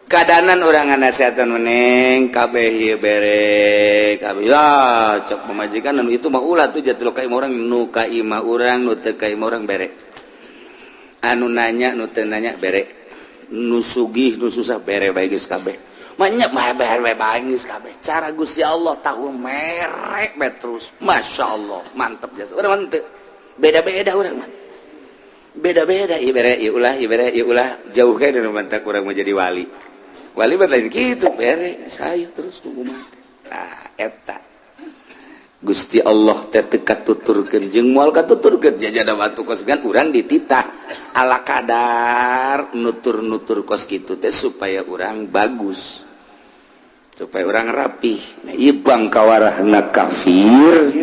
Kadanan urang ngasihatan meneng kabeh ieu bere kabeh lah. Cek pamajikan, nu itu mah ulah tuh jatuh ka imah urang, nu ka imah urang, nu teu ka imah urang bere, anu nanya, nu teu nanya bere, nu sugih, nu susah bere bae geus kabeh. Banyak bae bae bae geus kabeh. Cara Gusti Allah tahu merek bae terus. Masya Allah, mantep jasa urang mantep. Beda-beda urang mantep, beda-beda. Ieu bere, ieu ulah, ieu bere, ieu ulah. Jauh kan nu mantap urang mau jadi wali. Wali mah lain kitu, bere saya terus tunggu mati. Nah, eta Gusti Allah teh teu katuturkeun jeung moal katuturkeun jajada batu kos gan urang dititah ala kadar nutur-nutur kos kitu teh supaya urang bagus, supaya urang rapih. Nah, ieu bangkawarahna kafir.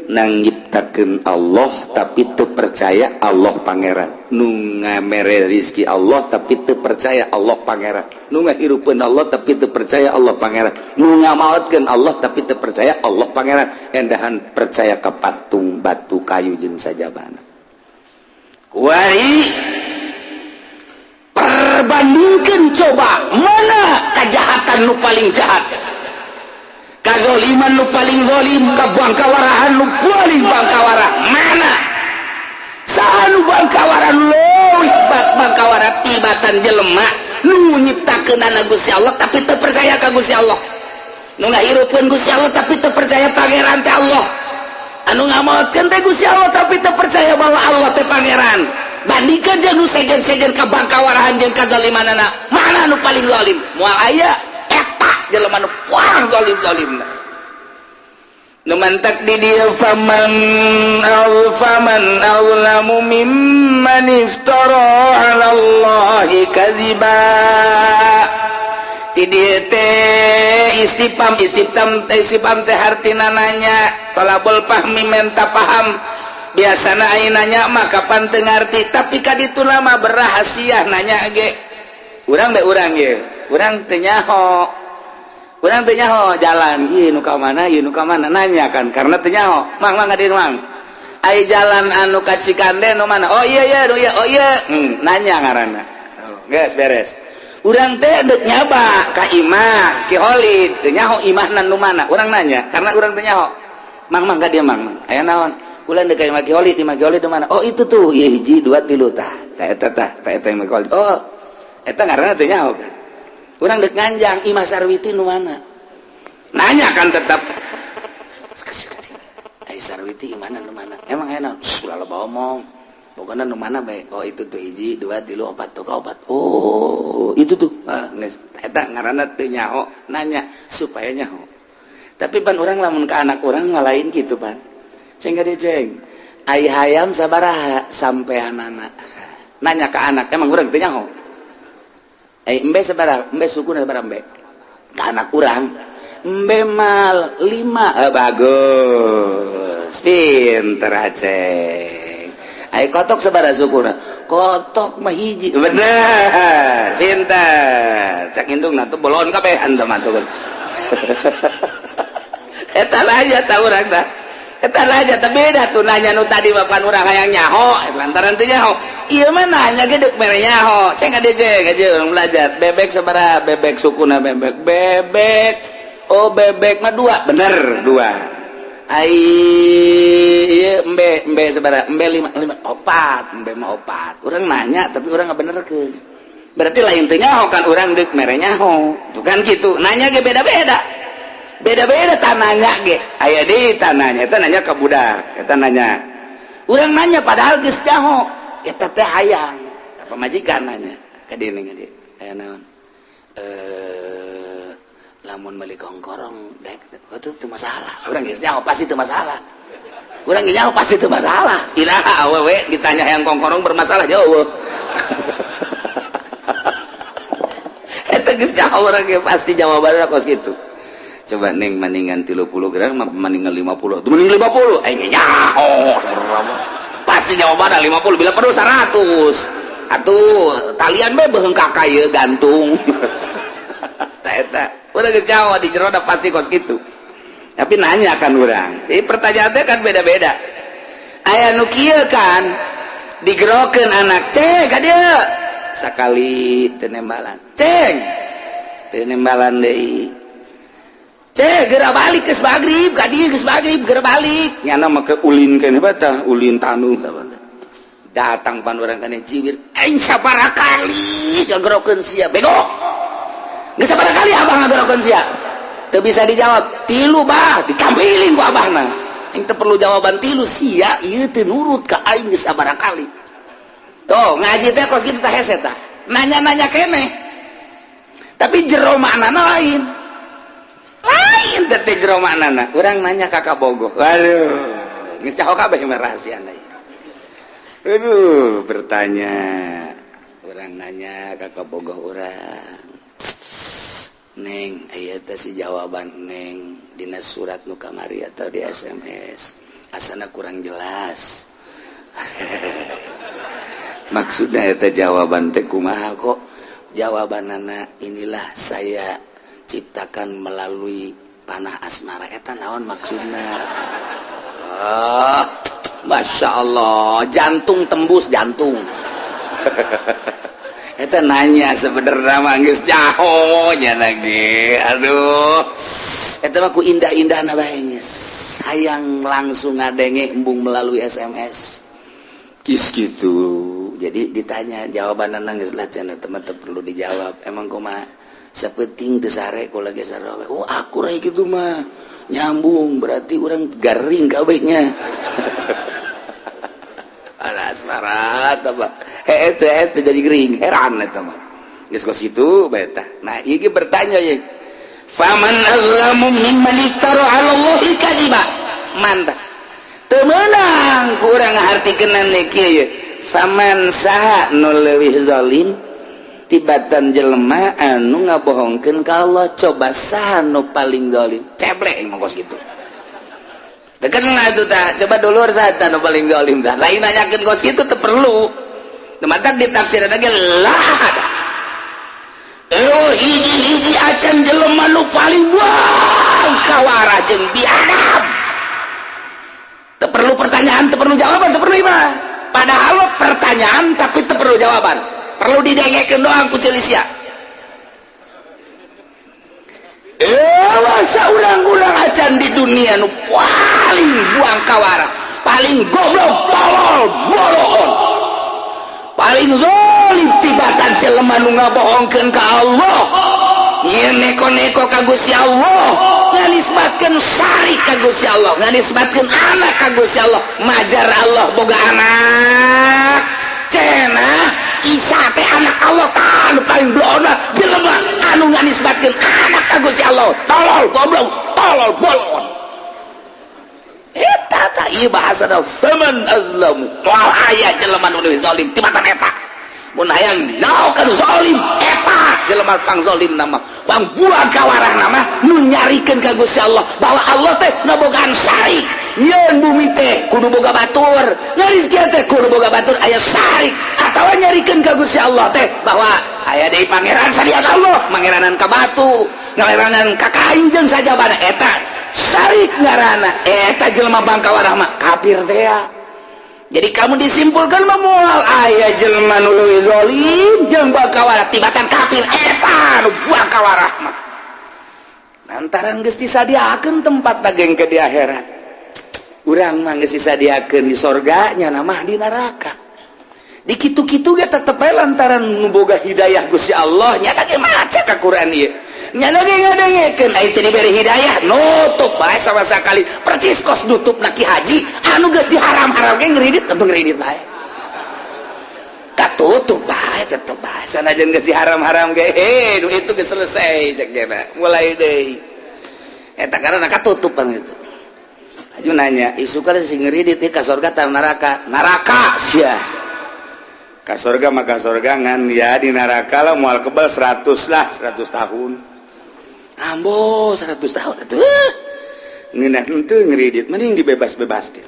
Nang nyiptakeun Allah tapi teu percaya Allah pangeran, nu ngamere rizki Allah tapi teu percaya Allah pangeran, nu ngahirupeun Allah tapi teu percaya Allah pangeran, nu ngamaotkeun Allah tapi teu percaya Allah pangeran, endahan percaya ka patung, batu, kayu jeung sajabana. Kuari perbandingkan coba, mana kejahatan nu paling jahat, kazoliman nu paling zolim, kabangkawarahan nu paling bangkawara? Mana saha nu bangkawara, leuwih bangkawara tibatan jelema nu nyiptakeunana Gusti Allah tapi teu percaya ka Gusti Allah, nu ngahirupkeun Gusti Allah tapi teu percaya pangeran teh Allah, anu ngamaotkeun teh Gusti Allah tapi teu percaya bahwa Allah teh pangeran? Bandingkan jeung nu sejen-sejen kabangkawarahan jeung kazalimanana, mana nu paling zalim? Moal aya. Eta jelema nu paling zalim-zalimna. Nu mantak di dieu, faman azlamu mimman iftara 'ala Allahi kadziba. Di dieu teh istifham, istifham, istifham teh hartina nanya, tolabul fahmi, menta paham. Biasana aya nanya mah kapan teu ngarti, tapi kaditu lama berrahasia nanya ge. Urang be, urang ye, urang teu nyaho, urang teu nyaho jalan ieu nu ka mana, ieu nu ka mana, nanya kan karena teu nyaho. Mang, mang, hadir, mang. Ai jalan anu ka Cikande nu mana? Oh iya iya, iya, oh iya. Nanya ngaranna. Oh, geus beres. Urang teh deuk nyaba ka imah Ki Holid, teu nyaho imahna nu mana. Urang nanya karena urang teu nyaho. Mang, mang, ka dieu, mang, mang. Aya naon? Kula deuk ka imah Ki Holid, imah Ki Holid nu mana? Oh, itu tuh, ieu hiji, dua, tilu, tah. Tah eta, tah, tah eta imah Ki Holid. Oh, eta ngaranna teu nyaho kan. Urang deuk nganjang, imah Sarwiti nu mana? Nanya kan tetap. Ai Sarwiti imahna nu mana? Emang aya naon? Ulah loba omong. Pokoknya nu mana bae. Oh, itu tuh, hiji, dua, tilu, opat tuh, ka opat. Oh, itu tuh. Ah, geus eta ngaranna teu nyaho, nanya supaya nyaho. Tapi pan urang lamun ke anak urang mah lain gitu pan. Ceng ka dieu, ceng. Ai hayam sabaraha sampeanana? Nanya ke anak, emang urang teu nyaho. Eh, embe sabaraha? Embe sukuna sabaraha embe? Ke anak urang. Embe mal lima. Eh, bagus. Pinter aceng. Ai kotok sabaraha sukuna? Kotok mah hiji. Bener. Pinter. Cak indung tuh bolon kabeh anda mah tuh. Eta nanya tah urang tah. Eta nanya teh beda tuh nanya nu tadi mah pan urang hayang nyaho, lantaran teu nyaho. Ieu mah nanya ge deuk mere nyaho. Ceng ka dieu, ceng, aja urang belajar. Bebek sabaraha? Bebek sukuna bebek. Bebek. Oh, bebek mah dua. Bener, dua. Ai ieu embe, embe sabaraha? Embe lima, lima, opat, embe mah opat. Urang nanya tapi urang ngabenerkeun. Berarti lain teu nyaho kan, urang deuk mere nyaho. Tuh kan gitu. Nanya ge beda-beda. Beda-beda tananya ge. Aya deui tananya, eta nanya ka budak, eta nanya. Urang nanya padahal geus nyaho. Eta teh hayang. Pamajikan nanya ka dieu, ka dieu. Aya naon? Eh, lamun meuli kongkorong dek, oh, itu teu masalah. Urang geus nyaho pasti teu masalah. Urang geus nyaho pasti teu masalah. Iraha awewe ditanya hayang kongkorong bermasalah jauh. Eta geus nyaho urang ge pasti jawabanna kos kitu. Coba neng, mendingan 30 gram mendingan 50? Tuh mending 50. Aing nyaho pasti jawabanna 50, bila perlu 100. Atuh talian be beheung ka ieu gantung. Tah eta udah geus nyaho di jero pasti kos kitu. Tapi nanya kan urang. Jadi pertanyaan teh kan beda-beda. Aya nu kieu kan digerokeun anak, ceng ka dieu. Sakali teu nembalan. Ceng. Teu nembalan deui. Ceng, geura balik geus magrib, ka dieu geus magrib, geura balik. Nyana make ulin keneh batah, ulin tanu. Datang pan urang kana jiwir. Aing sabaraha kali ngagerokeun sia, bego. Geus sabaraha kali abah ngagerokeun sia? Teu bisa dijawab. Tilu bah, dicampiling ku abahna. Aing teu perlu jawaban tilu, sia ieu teu nurut ka aing geus sabaraha kali. Tuh, ngaji teh kos kitu tah, hese tah. Nanya-nanya keneh. Tapi jero maknana lain. Lain teh teh jero maknana. Urang nanya ka kabogoh. Waduh, geus nyaho kabeh mah rahasiana ieu. Aduh, bertanya. Urang nanya ka kabogoh urang. Neng, aya teh si jawaban neng dina surat nu kamari atau di SMS. Asana kurang jelas maksudnya eta jawaban teh kumaha kok. Jawabanana, "Inilah saya ciptakan melalui panah asmara." Eta naon maksudna? Oh, Masya Allah, jantung tembus jantung. Eta nanya sebenarnya mah geus jaho nya lagi. Aduh, eta mah ku indah-indahna bae geus. Hayang langsung ngadenge, embung melalui SMS. Kis gitu. Jadi ditanya jawaban geus lah cenah, teman perlu dijawab. Emang kumaha, sapeting teu sare ku lagi sare. Oh, aku rai kitu mah nyambung, berarti orang garing kabehnya. Ada asmara apa? Heeh, teh jadi gering, heran eta mah. Geus kos kitu bae tah. Nah, ieu bertanya ye. Faman azlamu mimman iftara 'ala Allahi kadziba. Mantap. Teu meunang ku urang ngahartikeun kieu ye. Faman, saha nu leuwih zalim tibatan jelema anu ngabohongkeun ka Allah? Coba, saha nu paling zalim? Ceblek emang kos kitu. Kena itu tah. Coba dulur, saha nu paling zalim tah? Lain nanyakeun kos kitu teu perlu. Matak ditafsiran lagi lah. Oh, hiji-hiji acan jelema nu paling buang kawara jeung biadab. Teu perlu pertanyaan, teu perlu jawaban, teu perlu mah. Padahal pertanyaan tapi teu perlu jawaban. Perlu didengekeun doang ku ceulisia. Eh, urang-urang acan di dunia nu paling buang kawara, paling goblok, tolol, boloon, paling zalim tibatan jelema nu ngabohongkeun ka Allah, nyeun neko-neko ka Gusti Allah, nganisbatkeun syarik ka Gusti Allah, nganisbatkeun anak ka Gusti Allah, majar Allah boga anak. Cenah Isa teh anak Allah kan paling blona jelema anu nganisbatkeun anak ka Gusti Allah. Tolol, goblok, tolol, bolon. Eta tah ieu bahasana faman azlamu. Moal aya jelema nu leuwih zalim tibatan eta. Mun hayang nyaho ka nu zalim, eta jelema pang zalim nama, pang buang kawarah nama nu nyarikeun ka Gusti Allah bahwa Allah teh ngabogaan syarik. Nyeun bumi teh kudu boga batur, ngarizki teh kudu boga batur, aya syarik, atawa nyarikeun ka Gusti Allah teh bahwa aya deui pangeran salian Allah, mangeranan ka batu, ngeranan ka kayu jeung sajabana, eta syarik ngaranna. Eta jelema bangkawarah mah kafir teh ya. Jadi kamu disimpulkan mah moal aya jelema nu leuwih zalim jeung bangkawarah tibatan kafir eta nu bangkawarah mah. Lantaran geus disadiakeun tempat daging ke di akhirat, urang mah geus disadiakeun di sorga, nya mah di neraka. Di kitu-kitu ge tetep bae lantaran nu boga hidayah Gusti Allah nya ge maca ka Quran ieu nya ge ngadengekeun, aya teu dibere hidayah nutup bae sama sekali, persis kos nutup na ki haji anu geus diharam-haram ge ngeridit atuh, ngeridit bae, katutup bae, tetep bae sanajan geus diharam-haram ge. Heh, nu itu geus selesai cek gena mulai deui eta karena katutup kan itu. Aju nanya, isu kan sing ngeridit ka surga atau neraka? Neraka sia. Ka surga maka surga, ngan ya di neraka lah moal kebal 100 lah, 100 tahun. Ambo 100 tahun atuh. Ngeunah henteu ngeridit, mending dibebas-bebaskeun.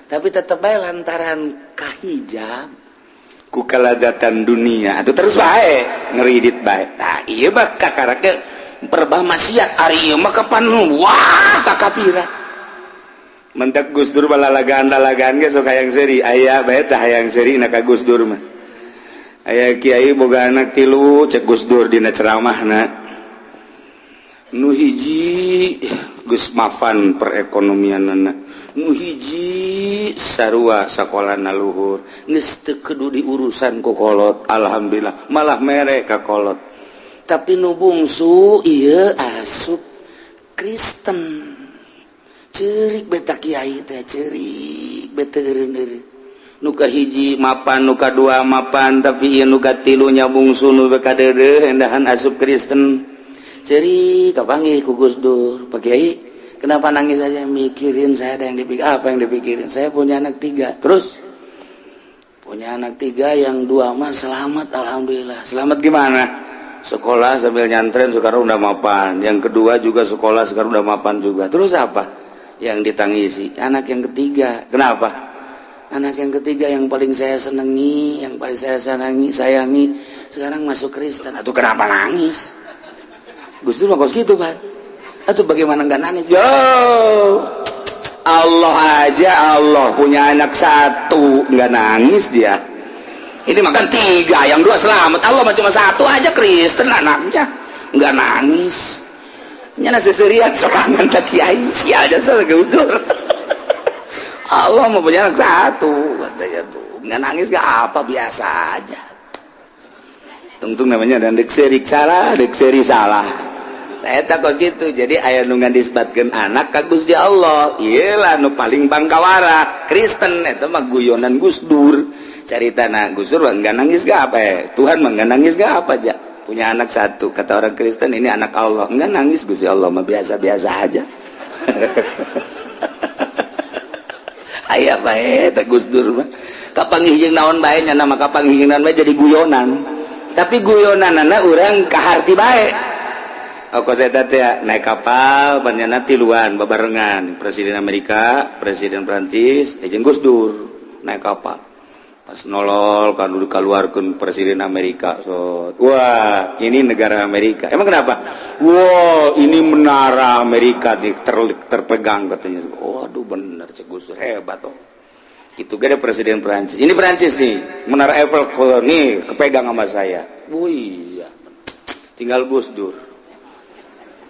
Tapi tetep bae lantaran kahijab ku kalazatan dunia atuh terus bae ngeridit bae. Tah ieu mah kakarak perbah maksiat, ari ieu mah kapan wah takapira. Mentek Gus Dur balalagaan-lalagaan ge sok hayang seuri, aya bae tah hayang seuri na ka Gus Dur mah. Aya kiai boga anak tilu, cek Gus Dur dina ceramahna. Nu hiji geus mapan perekonomianana, nu hiji sarua sakolana luhur, geus teu kudu diurusan ku kolot, alhamdulillah malah mere ka kolot. Tapi nu bungsu ieu asup Kristen. Cerik beta kiai teh, cerik beta eureun. Nu kahiji mapan, nu kadua mapan, tapi ieu nu katilu nya bungsu nu kadeudeuh endahan asup Kristen. Cerik, kapanggih ku Gus Dur. "Pak Kiai, kenapa nangis saja?" "Mikirin saya ada yang dipikir." "Apa yang dipikirin?" "Saya punya anak tiga." "Terus?" "Punya anak tiga, yang dua mah selamat, alhamdulillah." "Selamat gimana?" "Sekolah sambil nyantren, sekarang udah mapan. Yang kedua juga sekolah, sekarang udah mapan juga." "Terus apa?" Yang ditangisi anak yang ketiga. Kenapa anak yang ketiga? Yang paling saya senangi, yang paling saya senangi, sayangi, sekarang masuk Kristen. Atau kenapa nangis? Gus Dur mah gitu kan. Atau bagaimana nggak nangis? Yo Allah aja, Allah punya anak satu nggak nangis dia. Ini makan tiga, yang dua selamat. Allah mah cuma satu aja Kristen anaknya, nggak nangis. Nyana seserian sorangan tak kiai sial jasa Gus Dur. Allah mau punya anak satu katanya tuh nggak nangis, nggak apa, biasa aja. Tungtung namanya dan dek serik salah, dek seri salah. Eta kos gitu. Jadi aya nu ngadisbatkeun anak ka Gusti Allah, iyalah nu paling bangkawara Kristen. Eta mah guyonan Gus Dur caritana. Gus Dur nggak nangis gak apa eh? Tuhan mah nggak nangis gak apa aja punya anak satu, kata orang Kristen ini anak Allah, nggak nangis. Gusti Allah mah biasa-biasa aja. Aya bae teh Gus Dur mah, kapanggih jeung naon bae nya, nama kapanggih jeung naon bae jadi guyonan, tapi guyonanana urang kaharti bae. Oh, kos eta teh naik kapal banyana tiluan babarengan, Presiden Amerika, Presiden Prancis, jeung Gus Dur naik kapal. Pas nolol kan udah keluarkan Presiden Amerika, so wah, ini negara Amerika. Emang kenapa? Wah, ini menara Amerika nih terpegang katanya. Oh, aduh, bener cek Gus, hebat. Oh, itu gak ada Presiden Prancis, ini Prancis nih, menara Eiffel nih kepegang sama saya. Wih iya, tinggal Gus Dur.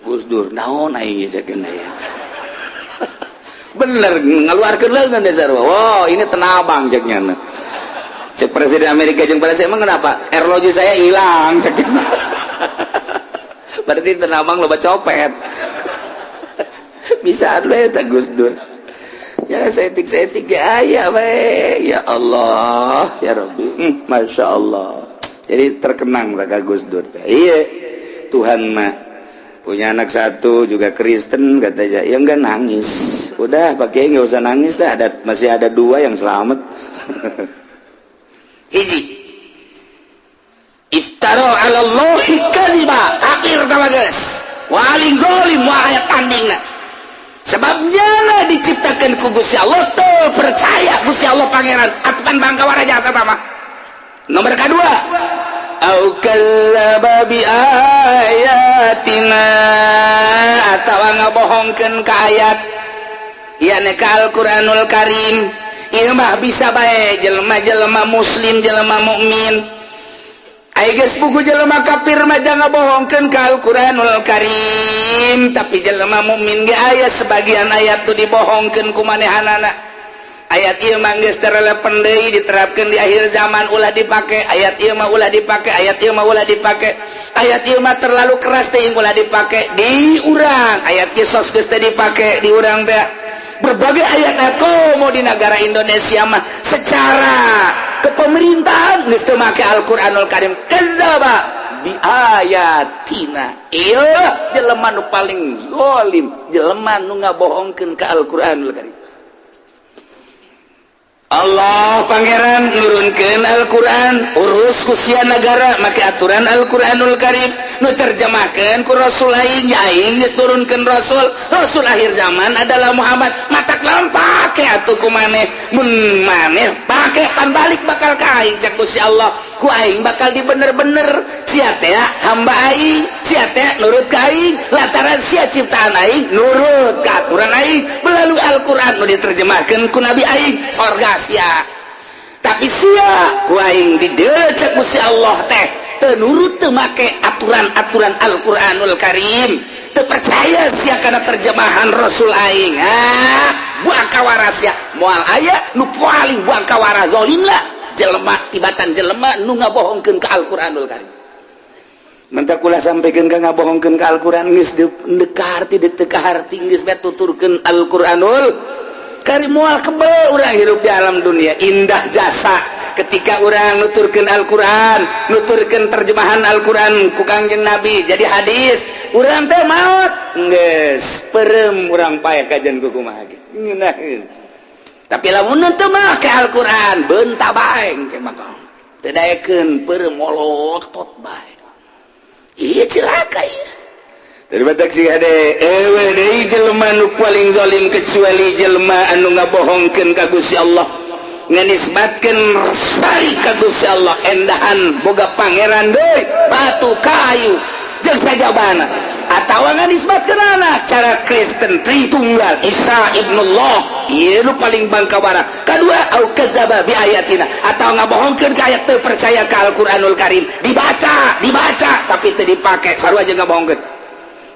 Gus Dur naon aing cek ya, bener ngeluarkeun leungeun dasar. Wow, ini tenabang ceknya. Cek Presiden Amerika jeung pada saya, emang kenapa? Arloji saya hilang cek. Berarti tenabang loba copet. Bisa eta Gus Dur ya, setik-setik ya, aya we. Ya Allah ya Rabbi, Masya Allah. Jadi terkenang lah Gus Dur. Iya, Tuhan mah punya anak satu juga Kristen katanya ya, enggak nangis. Udah pakai, nggak usah nangis dah, ada masih ada dua yang selamat. Hiji, iftara ala Allahi kadziba, kafir tama geus waling zalim wa aya tandingna. Sebabnya lah diciptakan ku Gusti Allah tuh percaya Gusti Allah pangeran atukan bangkawara jasa tama. Nomor kedua, au kadzdzaba bi ayatina, atawa ngabohongkeun ka ayat ya ka Al-Qur'anul Karim. Ieu mah bisa bae jelema-jelema muslim, jelema mukmin. Ai geus buku jelema kafir mah jangan ngabohongkeun ka Al-Qur'anul Karim, tapi jelema mukmin ge aya sebagian ayat tuh dibohongkeun ku manehanana. Ayat ieu mah geus teu relevan deui diterapkeun di akhir zaman, ulah dipake. Ayat ieu mah ulah dipake, ayat ieu mah ulah dipake, ayat ieu mah terlalu keras teuing, ulah dipake di urang. Ayat kisos geus teu dipake di urang teh. Berbagai ayat komo di negara Indonesia mah secara kepemerintahan geus teu make Al-Qur'anul Karim. Kadzdzaba bi ayatina, ieu jelema nu paling zalim, jelema nu ngabohongkeun ka Al-Qur'anul Karim. Allah Pangeran nurunkeun Al-Quran, urus ku sia negara make aturan Al-Quranul Karim nu terjemahkan ku Rasul aing. Ya, aing geus turunkeun Rasul, Rasul akhir zaman adalah Muhammad. Matak lawan pake atuh ku maneh? Mun maneh pake pan balik bakal ka aing cek Gusti Allah, ku aing bakal dibener-bener. Sia teh hamba aing, sia teh nurut ka aing, lantaran sia ciptaan aing, nurut ka aturan aing melalui Al-Quran nu diterjemahkan ku Nabi aing, sorga sia. Tapi sia ku aing didecek Gusti Allah teh teu nurut, teu make aturan-aturan Al-Qur'anul Karim, teu percaya sia kana terjemahan Rasul aing, ah buang kawara sia, moal aya nu paling buang kawara zalim lah jelema tibatan jelema nu ngabohongkeun ka Al-Qur'anul Karim. Mentak kula sampaikan ka ngabohongkeun ka Al-Qur'an geus deuk harti, deuk teu kaharti, geus bae tuturkeun Al-Qur'anul Karim, moal kebel urang hirup di alam dunia. Indah jasa ketika urang nuturkeun Al-Qur'an, nuturkeun terjemahan Al-Qur'an ku Kangjeng Nabi jadi hadis, urang teh maot geus perem, urang paeh kajian ku kumaha ge ngeunaheun. Tapi lamun teu make Al-Qur'an, beunta bae engke mah teu daekeun, peureum molotot bae. Iya, cilaka ieu. Daripada sih hade ewe deui jelema nu paling zalim kecuali jelema anu ngabohongkeun ka Gusti Allah, nganisbatkeun syarik ka Gusti Allah, endahan boga pangeran deui batu, kayu jeung sajabana, atawa nganisbatkeun anak cara Kristen, Tritunggal, Isa ibnullah. Ieu nu paling bangkawara. Kadua, au kadzdzaba bi ayatina, atawa ngabohongkeun ka ayat, teu percaya ka Al-Qur'anul Karim. Dibaca, dibaca, tapi teu dipake, sarua jeung ngabohongkeun.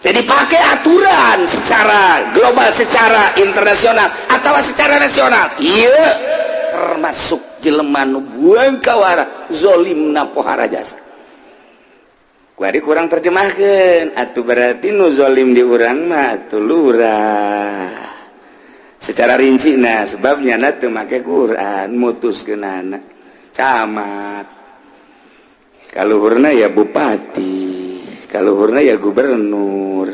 Jadi pakai aturan secara global, secara internasional atau secara nasional, iya termasuk jelema nu buang kawara, zolimna pohara jasa. Kuari kurang terjemahkan atuh, berarti nu zolim di urang mah atuh lurah secara rinci. Nah, sebabnya na teu make Quran mutuskeunana, camat kaluhurna ya bupati, kaluhurna ya gubernur,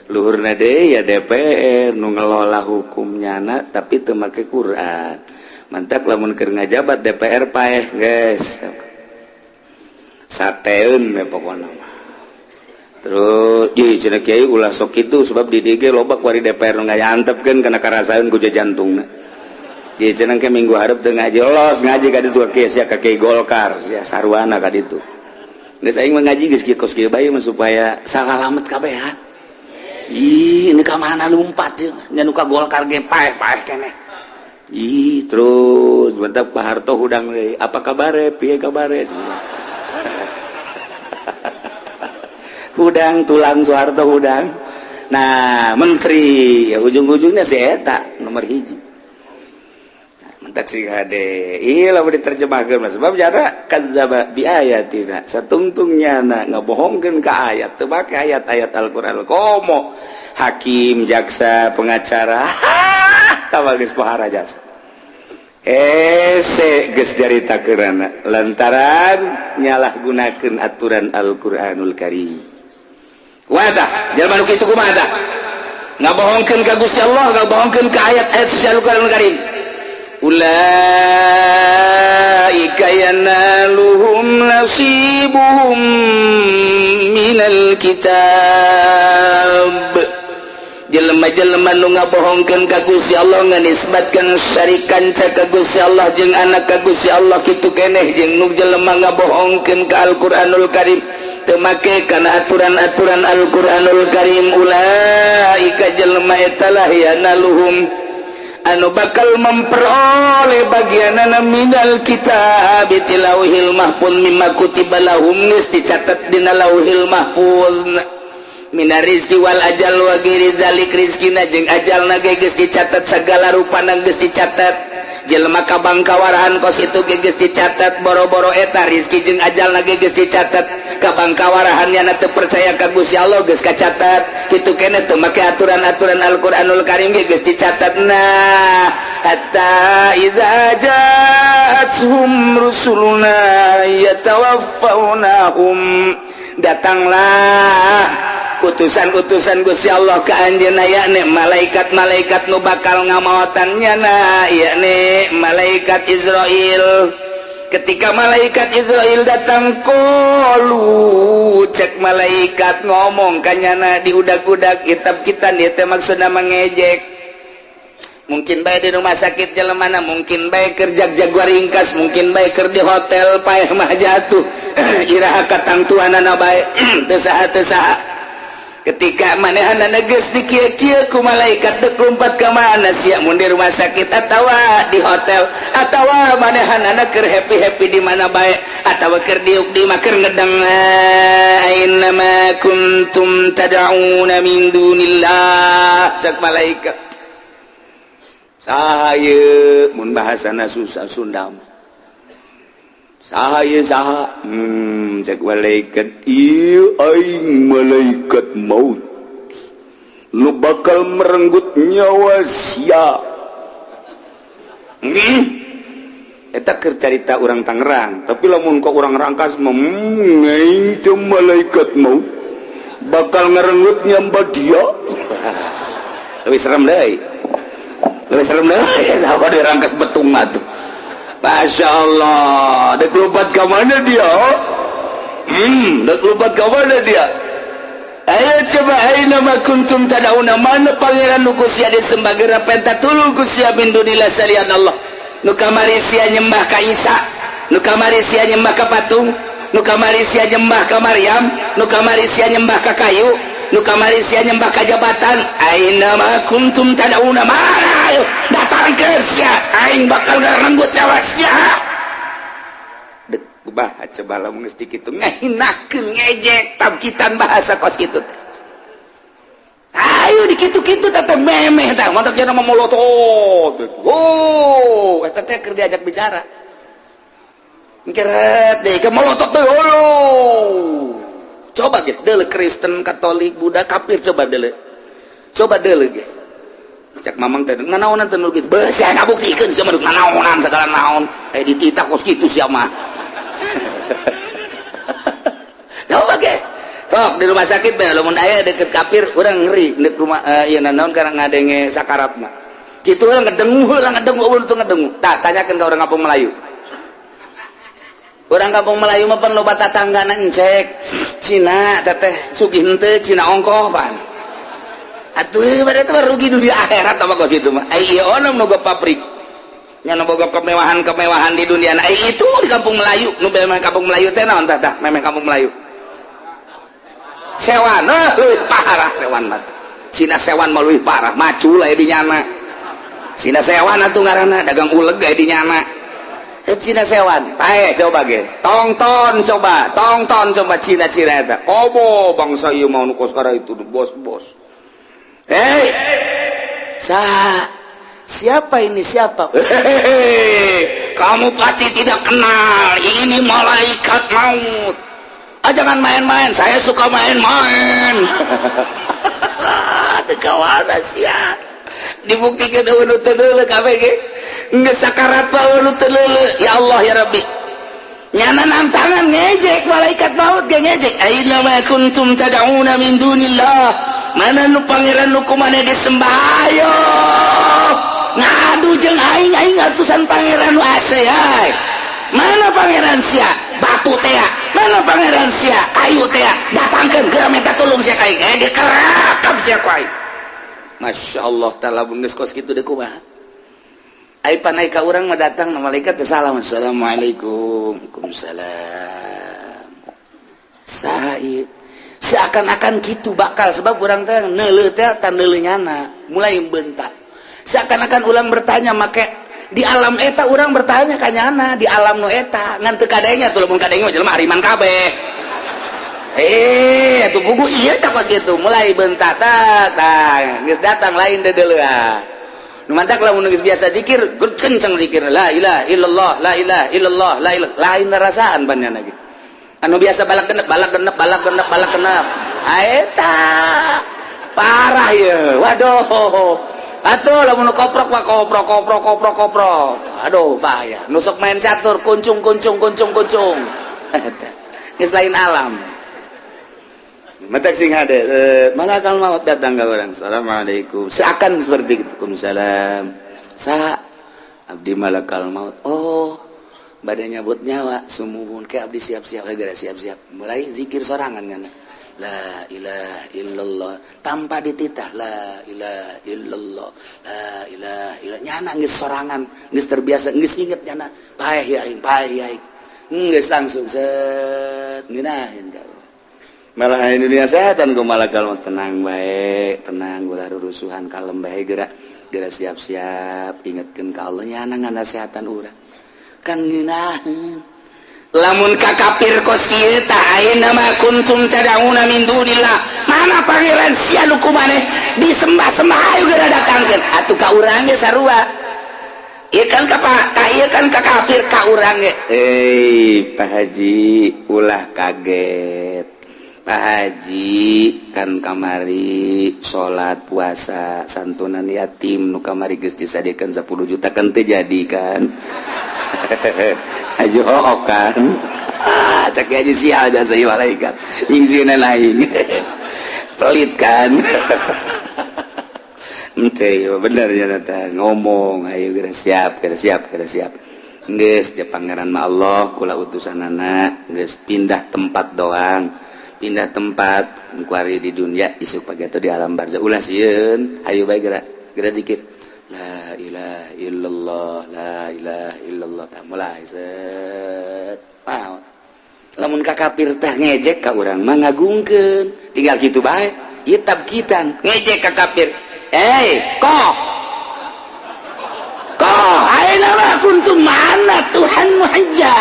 luhurna deui ya DPR nu ngelola hukumnya na, tapi teu make Quran. Mantak lamun keur ngajabat DPR paeh, guys, sateun we pokona mah. Terus ieu cenah kiai ulah sok kitu, sebab di DG loba kuari DPR nu ngayantepkeun kana karasaeun ku jantungna. Ieu cenah ke minggu hareup teu ngaji, los ngaji ka ditu kieu sia, ka kiai Golkar sia, sarwana ka ditu. Geus aing mah ngaji geus kieu kos kieu bae mah supaya salamet kabehan. Ih, ini ka mana lumpat ieu nya, nu ka Golkar ge paeh-paeh keneh. Ih, terus bentak Pak Harto hudang deui, apa kabare, piye kabare? Hudang tulang Soeharto hudang. Nah, menteri ya ujung-ujungnya si eta nomor 1. Nah, mentak si hade iya lah diterjemahkeun mah, sebab jara kadzdzaba bi ayatina, satungtungnya na ngabohongkeun ka ayat, teu make ayat-ayat Al-Qur'an, komo hakim, jaksa, pengacara, tah geus pohara jasa. Ese geus caritakeunana lantaran nyalahgunakeun aturan Al-Qur'anul Karim. Kumaha tah jelema nu kitu, kumaha tah? Ngabohongkeun ka Gusti Allah, ngabohongkeun ka ayat-ayat suci Al-Qur'anul Karim. Ulaika yanaluhum nasibuhum minal kitab. Jelema-jelema nu ngabohongkeun ka Gusti Allah, nganisbatkeun syarik kanca ka Gusti Allah jeung anak ka Gusti Allah, kitu keneh jeung nu jelema ngabohongkeun ka Al-Qur'anul Karim, teu make kana aturan-aturan Al-Qur'anul Karim, ulaika jelema eta lah yanaluhum anu bakal memperoleh bagianana minal kitab ti lauhil mahfuz, mimma kutiba lahum, geus dicatat dina lauhil mahfuz, mina rizki wal ajal wa ghairi dzalik. Rizkina jeung ajalna ge geus dicatat, segala rupana geus dicatat. Jelema kabangkawarahan kos itu ge geus dicatat. Boro-boro eta, rizki jeung ajalna ge geus dicatat, kabangkawarahannya na teu percaya ka Gusti Allah geus kacatat, kitu keneh teu make aturan-aturan Al-Qur'anul Karim ge geus dicatat. Nah, hatta idza ja'atuhum rusuluna yatawaffawnahum, datanglah utusan-utusan Gusti Allah ke anjeunna, yakni malaikat-malaikat nu bakal ngamaotan nyana, yakni malaikat Izrail. Ketika malaikat Izrail datang, qalu, cek malaikat ngomong kanyana diudag-udag kitab kita. Dia teh maksudna mengejek. Mungkin bae di rumah sakit jelemana, mungkin bae keur jag-jaguar ringkas, mungkin bae keur di hotel paeh mah jatuh, iraha katangtuanana bae, teu saha teu saha. Ketika manehanana geus dikieu-kieu ku malaikat, dek lompat ka mana sia, mun di rumah sakit atawa di hotel atawa manehanana keur happy-happy di mana bae atawa keur diuk di mah, keur ngedeng, aina ma kuntum tad'una min dunillah. Cek malaikat, saha ieu? Mun bahasana susah Sunda mah, saha ieu, saha? Cek malaikat, ieu aing malaikat maut nu bakal merenggut nyawa sia. Eta keur carita urang Tangerang, tapi lamun ka urang Rangkas mah, aing teh malaikat maut bakal ngerenggut nyawa dia." Lebih serem deui, lebih serem deui kalau di Rangkas Betung mah tuh. Masya Allah, dek lompat ke mana dia? Dek lompat ke mana dia? Ayo coba, aina ma kuntum tad'una, mana pangeran nu ku sia disembah? Geura penta tulung ku sia min dunillah, salian Allah. Nu kamari sia nyembah ka Isa, nu kamari sia nyembah ka patung, nu kamari sia nyembah ka Maryam, nu kamari sia nyembah ka kayu, nu kamari sia nyembah ka jabatan. Aina ma kuntum tad'una, mana? Ayo datangkeun sia, aing bakal ngarenggut nyawa sia. Dek kumaha coba lamun geus kitu, ngahinakeun, ngejek tabkitan, bahasa kos kitu teh. Ayo dikitu-kitu teh memeh tah, mantak jana molotot. Oh, eta teh keur diajak bicara. Keret deh ke molotot teh, oh. Coba ge deuleu Kristen, Katolik, Buddha, kafir, coba deuleu. Coba deuleu ge. Cek mamang teh nanaonan teh nu kitu. Beuh, sia ngabuktikeun sia mah nanaonan segala naon. Eh, dititah kos kitu sia mah. Coba ge. Sok di rumah sakit bae lamun aya deket kafir, urang ngeri di rumah ieu naon karena ngadenge sakaratna. Kitu urang ngedengu heula, ngedengu euweuh teu ngedengu. Tah, tanyakeun ka orang kampung Melayu. Orang kampung Melayu mah pan loba tatanggana encek. Cina teteh sugih henteu, Cina ongkoh pan. Atuh pada itu rugi dunia akhirat apa kos itu mah. Ai ieu onam nu pabrik. Nya nu boga kemewahan-kemewahan di dunia. Nah, itu di kampung Melayu, nu memang kampung Melayu teh naon tah tah memang kampung Melayu. Sewan, eh, leuwih parah sewan mah. Cina sewan mah leuwih parah, macul aya di nyana. Cina sewan atuh ngaranna dagang uleg aya di nyana. Eh, Cina sewan, pae coba ge. Tongton coba, tongton coba Cina-Cina eta. Komo bangsa ieu mah nu kos itu bos-bos. Hei, sa siapa ini, siapa? Hehehe, kamu pasti tidak kenal. Ini malaikat maut. Ah, jangan main-main. Saya suka main-main. Ada kawan sia. Dibuktikan euweuh teu deuleu kabeh ge. Geus sakarat pa euweuh teu deuleu. Ya Allah ya Rabbi. Nyana tangan ngejek malaikat maut ge ngejek. Aina ma kuntum tad'una min dunillah. Mana nu pangeran nu kumaneh disembah? Ayo ngadu jeung aing, aing atusan pangeran nu ase ay. Mana pangeran sia? Batu tea. Mana pangeran sia? Kayu tea. Datangkeun geura, minta tulung sia ka aing. Eh, dikerakap sia ku aing. Masya Allah ta'ala, geus kos kitu deui kumaha? Ai panai ka urang mah datang malaikat teh salam, assalamualaikum, waalaikumsalam. Said seakan-akan gitu bakal, sebab urang teh neuleuh teh tan neuleuh nyana mulai bentak, seakan-akan ulang bertanya make di alam eta, urang bertanya ka nyana di alam nu eta ngan teu kadenya tuh. Lamun kadenge mah jelema hariman kabeh. Eh, atuh buku ieu teh kos kitu mulai bentak tah tah geus datang lain deudeuleun. Nu mantak lamun geus biasa zikir, kenceng zikir la ilaha illallah, la ilaha illallah, la ilaha, lain rasaan banyak lagi. Anu biasa balak genep, balak genep, balak genep, balak genep. Eta parah ya, waduh. Atuh lamun koprok mah koprok, koprok, koprok, koprok. Aduh, bahaya. Nusuk main catur, kuncung, kuncung, kuncung, kuncung. Eta geus lain alam. Matak sing hade, malakal maut datang ke orang. Assalamualaikum. Seakan seperti itu. Waalaikumsalam. Sa abdi malakal maut. Oh, badannya nyabut nyawa. Sumuhun ke abdi siap-siap, segera siap-siap. Mulai zikir sorangan kan. La ilaha illallah tanpa dititah, la ilaha illallah, la ilaha illallah. Nyana geus sorangan, geus terbiasa, geus inget nyana. Paeh ya aing, paeh ya aing. Geus langsung set ngeunaheun ka. Malah dunia setan ku malakal maut, tenang bae, tenang, ulah rusuhan, kalem bae, gerak gerak siap-siap, ingetkeun ka Allah. Nyana nganasehatan urang kan ngeunaheun. Lamun ka kafir kos kieu tah, aina ma kuntum tad'una min dunillah, mana pangeran sia nu kumaneh disembah-sembah? Ayo geura datangkeun atuh. Ka urang ge sarua. Ieu kan ka ka ieu kan ka kafir, ka urang ge, eh, Pak Haji, ulah kaget. Pak Haji kan kamari salat, puasa, santunan yatim nu kamari geus disadiakeun 10 juta kan teu jadi kan? Haji hook kan? Ah, cek aja sial jasa malaikat nyingsieunan aing pelit kan? Ente bener ya tata ngomong, ayo geura siap, geura siap, geura siap. Geus je pangeran mah Allah, kula utusanana geus pindah tempat doang. Pindah tempat kuari di dunia, isuk pagi atau di alam barzah. Ulah sieun, ayo bae gerak gerak zikir la ilaha illallah, la ilaha illallah. Tah mulai set maot. Lamun ka kafir tah ngejek, ka urang mah ngagungkeun. Tinggal kitu bae ieu tabkitan ngejek ka kafir. Eh, koh koh, aina ma kuntum, mana Tuhan muhayya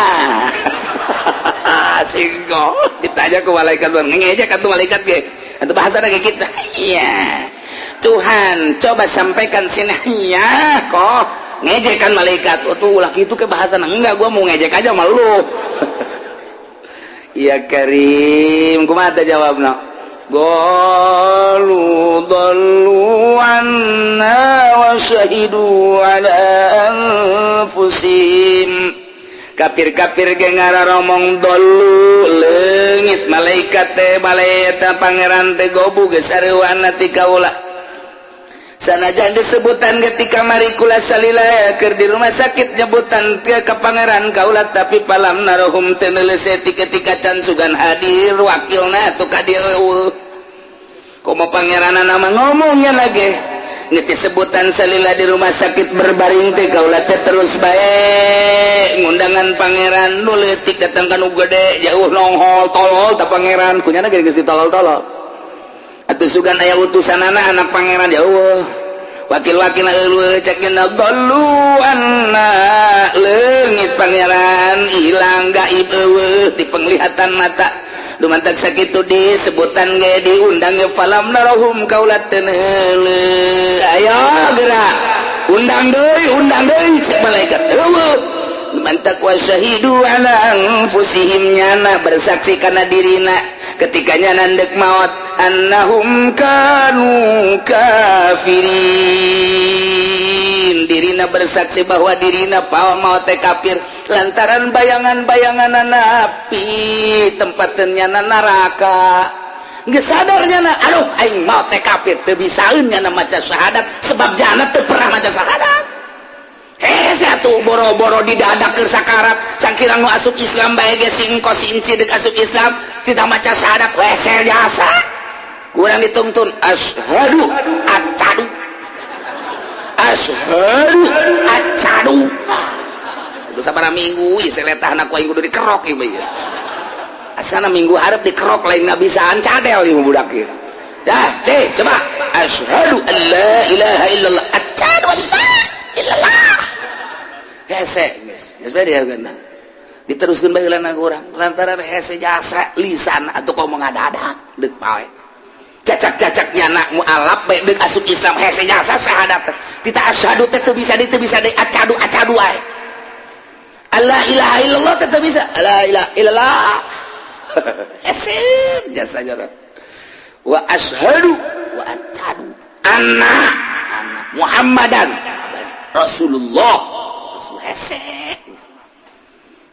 singgo ditanya ke malaikat, bang ngejek atau malaikat ge atau bahasa kayak kita iya Tuhan coba sampaikan sini ya. Kok ngejek kan malaikat? Oh tuh laki itu ke bahasa enggak, gua mau ngejek aja malu. Iya Karim, kumaha jawabna? Qalu dhallu anna wa syahidu ala anfusihim. Kafir-kafir ge ngararomong dolu leungit malaikat teh, malaikat pangeran teh gobu geus sareuwana ti kaula. Sanajan disebutan ketika mari kula salila keur di rumah sakit, nyebutan ke ke pangeran kaula, tapi falam narohum teu neuleuh ketika can sugan hadir wakilna atuh ka dieu eueuh. Komo pangeran nama ngomongnya lagi geus disebutan salila di rumah sakit berbaring teh, kaula teh terus bae ngundangan pangeran. Nu leutik datang ka nu gede, jauh nonghol tolol ta pangeran kunyana geus ditolol-tolol atuh. Sugan aya utusan anak anak pangeran jauh, wakil-wakil eueuh. Cek dolu anna leungit pangeran, hilang, gaib, eueuh di penglihatan mata. Dumantak sakitu disebutan ge, diundang ge, falam narahum kaula teu neuleuh. Ayo gerak, undang deui, undang deui, cek malaikat eueuh. Dumantak wasyahidu ala anfusihim, nyana bersaksi kana dirina ketika nyana ndek maut, annahum kanu kafirin. Dirina bersaksi bahwa dirina pawa maut teh kafir lantaran bayangan-bayangan api tempat nyana neraka. Geus sadar nyana, aduh, aing maut teh kafir. Teu bisaeun nyana maca syahadat sebab jana teu pernah maca syahadat. Hese atuh boro-boro di dada keur sakarat, cangkirang nu asup Islam bae ge singko sinci dek asup Islam tidak maca syahadat wesel jasa. Kurang dituntun asyhadu acadu, asyhadu acadu. Kudu sabaraha minggu ieu seletahna ku aing kudu dikerok ieu mah ieu. Asana minggu hareup dikerok, lain ngabisaan cadel ieu budak ieu. Dah, ceh, coba asyhadu an la ilaha illallah, asyhadu an la illallah. Hese geus geus bae dia diteruskeun bae heula urang lantaran hese jasa lisan atau komo ngadadak deuk pae cacak-cacak nyana mualaf bae deuk asup Islam. Hese jasa syahadat tita asyhadu teh teu bisa di teu bisa di acadu acadu wae. La ilaha illallah teh teu bisa, la ilaha illallah hese jasanya. Wa asyhadu wa acadu anna anna Muhammadan Rasulullah. Hese.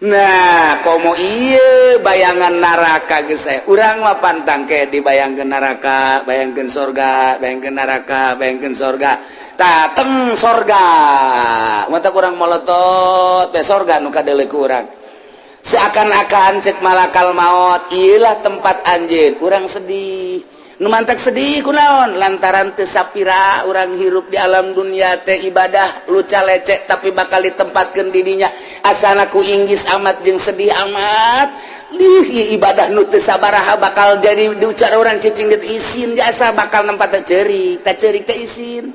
Nah, komo iya bayangan neraka geus aya. Urang mah pantang ke dibayangkeun neraka, bayangkeun sorga, bayangkeun neraka, bayangkeun sorga. Tah, teng sorga. Mata kurang molotot be sorga nu kadeuleu ku urang. Seakan-akan cek malakal maut, iyalah tempat anjeun. Urang sedih. Nu mantak sedih kunaon? Lantaran teu sapira urang hirup di alam dunia teh ibadah luca lecek, tapi bakal ditempatkeun di dinya. Asana ku inggis amat jeung sedih amat. Dih, ibadah nu teu sabaraha bakal jadi diucar orang cicing dit isin jasa bakal nempat teh cerik, teh cerik teh isin.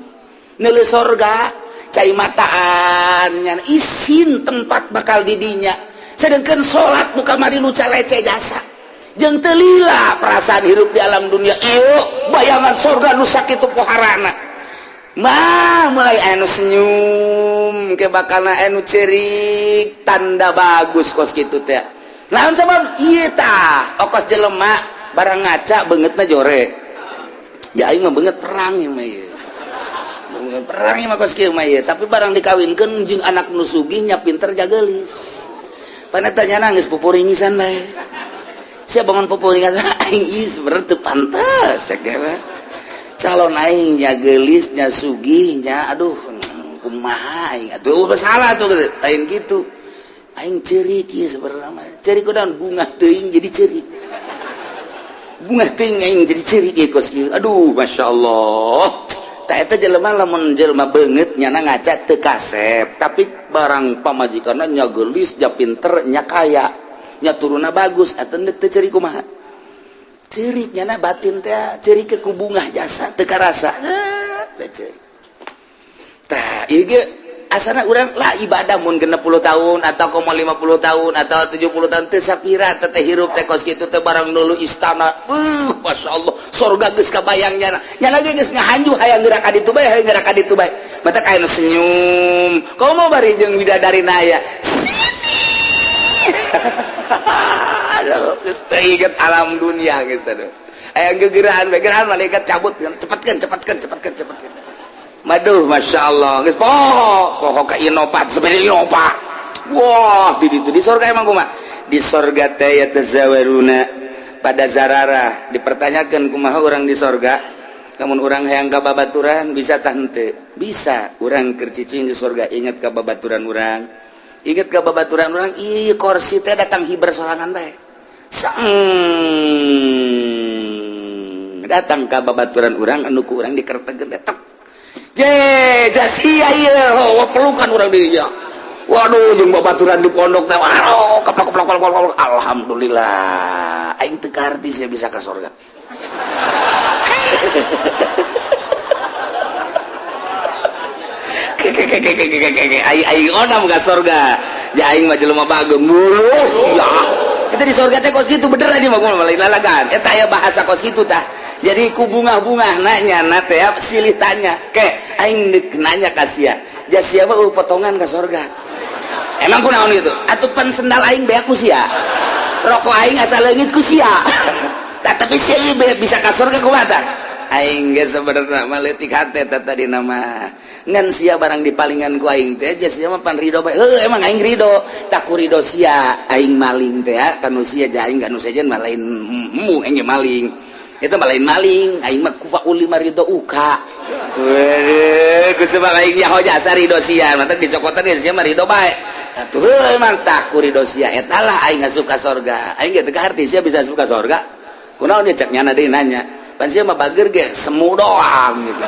Neuleuh sorga cai mataan nya isin tempat bakal di dinya. Sedangkan salat nu kamari luca lecek jasa jeung teu lila perasaan hirup di alam dunia, iyo bayangan sorga nu sakitu poharana mah mulai anu senyum ke bakalna anu cerik, tanda bagus kos kitu teh. Naon sabab ieu tah okos jelema barang ngaca beungeutna jore ya. Aing mah beungeut perang ieu mah, ieu beungeut perang ieu mah kos kieu mah ieu. Tapi barang dikawinkeun jeung anak nu sugih nya pinter jageulis, paneta nya geus pupuringisan bae. Siapa bangun pupuringisan aing ieu sebenarnya teu pantes segera calon aing nya geulis nya sugih nya, aduh, kumaha aing atuh salah tuh lain gitu. Aing ceurik ieu sebenarnya mah, ceurik kunaon? Bunga teuing jadi ceurik. Bunga teuing aing jadi ceurik ieu kos kieu. Aduh, masyaallah. Tah eta jelema lamun jelema beungeut nyana ngaca teu kasep, tapi barang pamajikanna nya geulis, nya pinter, nya kaya, nya turunna bagus, atuh teu ceurik kumaha? Ceurik nyana batin teh, ceurik ke ku bungah jasa teu karasa. Teu ceurik. Tah, ieu ge asana urang lah ibadah mun 60 tahun atau komo 50 tahun atau 70 tahun teu sapira teh hirup teh kos kitu teh barang dulu istana. Masyaallah, sorga geus kabayang nyana. Nyana ge geus ngahanju hayang geura ka ditu bae, hayang geura ka ditu bae. Mata kayak senyum. Komo bari jeung bidadari aya. Aduh, geus teu inget alam dunia geus teh. Aya gegeraan, gegeraan malaikat cabut, cepatkeun, cepatkeun, cepatkeun, cepatkeun. Maduh, masya Allah, geus poho, poho ka Innova, sepeda Innova. Wah, di ditu di sorga emang kumaha? Di sorga teh yatazawaruna pada zararah dipertanyakan kumaha orang di sorga. Namun orang hayang ka babaturan bisa tah henteu? Bisa. Urang keur cicing di sorga inget ka babaturan urang. Inget ka babaturan urang, ih kursi teh datang hiber sorangan bae. Sang datang ka babaturan urang anu ku urang dikertegeun teh tek. Je, jasia ieu, oh, pelukan urang dirinya. Waduh, jeung babaturan di pondok teh, waduh, keplok keplok keplok keplok. Alhamdulillah, aing teu kaharti sia bisa ka sorga. Aing aing onam ka sorga. Ja aing mah jelema bageng. Muluh sia. Eta di sorga teh kos kitu bener aja mah gua lain lalagan. Eta aya bahasa kos kitu tah. Jadi ku bunga-bunga nanya na teh silih tanya. Ke aing deuk nanya ka sia. Ja sia mah potongan ka sorga. Emang kunaon gitu? Atuh pan sendal aing beak ku sia. Rokok aing asa leungit ku sia. Tah tapi sia ieu bisa ka sorga kumaha tah? Aing ge sebenarnya mah leutik hate teh tadi nama. Ngan sia barang dipalingan ku aing teh ja sia mah pan ridho bae. Heuh emang aing ridho. Tak ku ridho sia aing maling teh ya kanu sia ja aing kanu sejen mah lain emu aing ge maling. Itu mah lain maling, aing mah kufa ulima ridho uka. Weuh, ku sebab aing nyaho jasa ridho sia, mata dicokotan ge sia mah ridho bae. Atuh heuh emang tah ku ridho sia eta lah aing asup ka sorga. Aing ge teu kaharti sia bisa asup ka sorga. Kunaon dia cek nyana deui nanya. Pan sia mah bager ge semu doang gitu.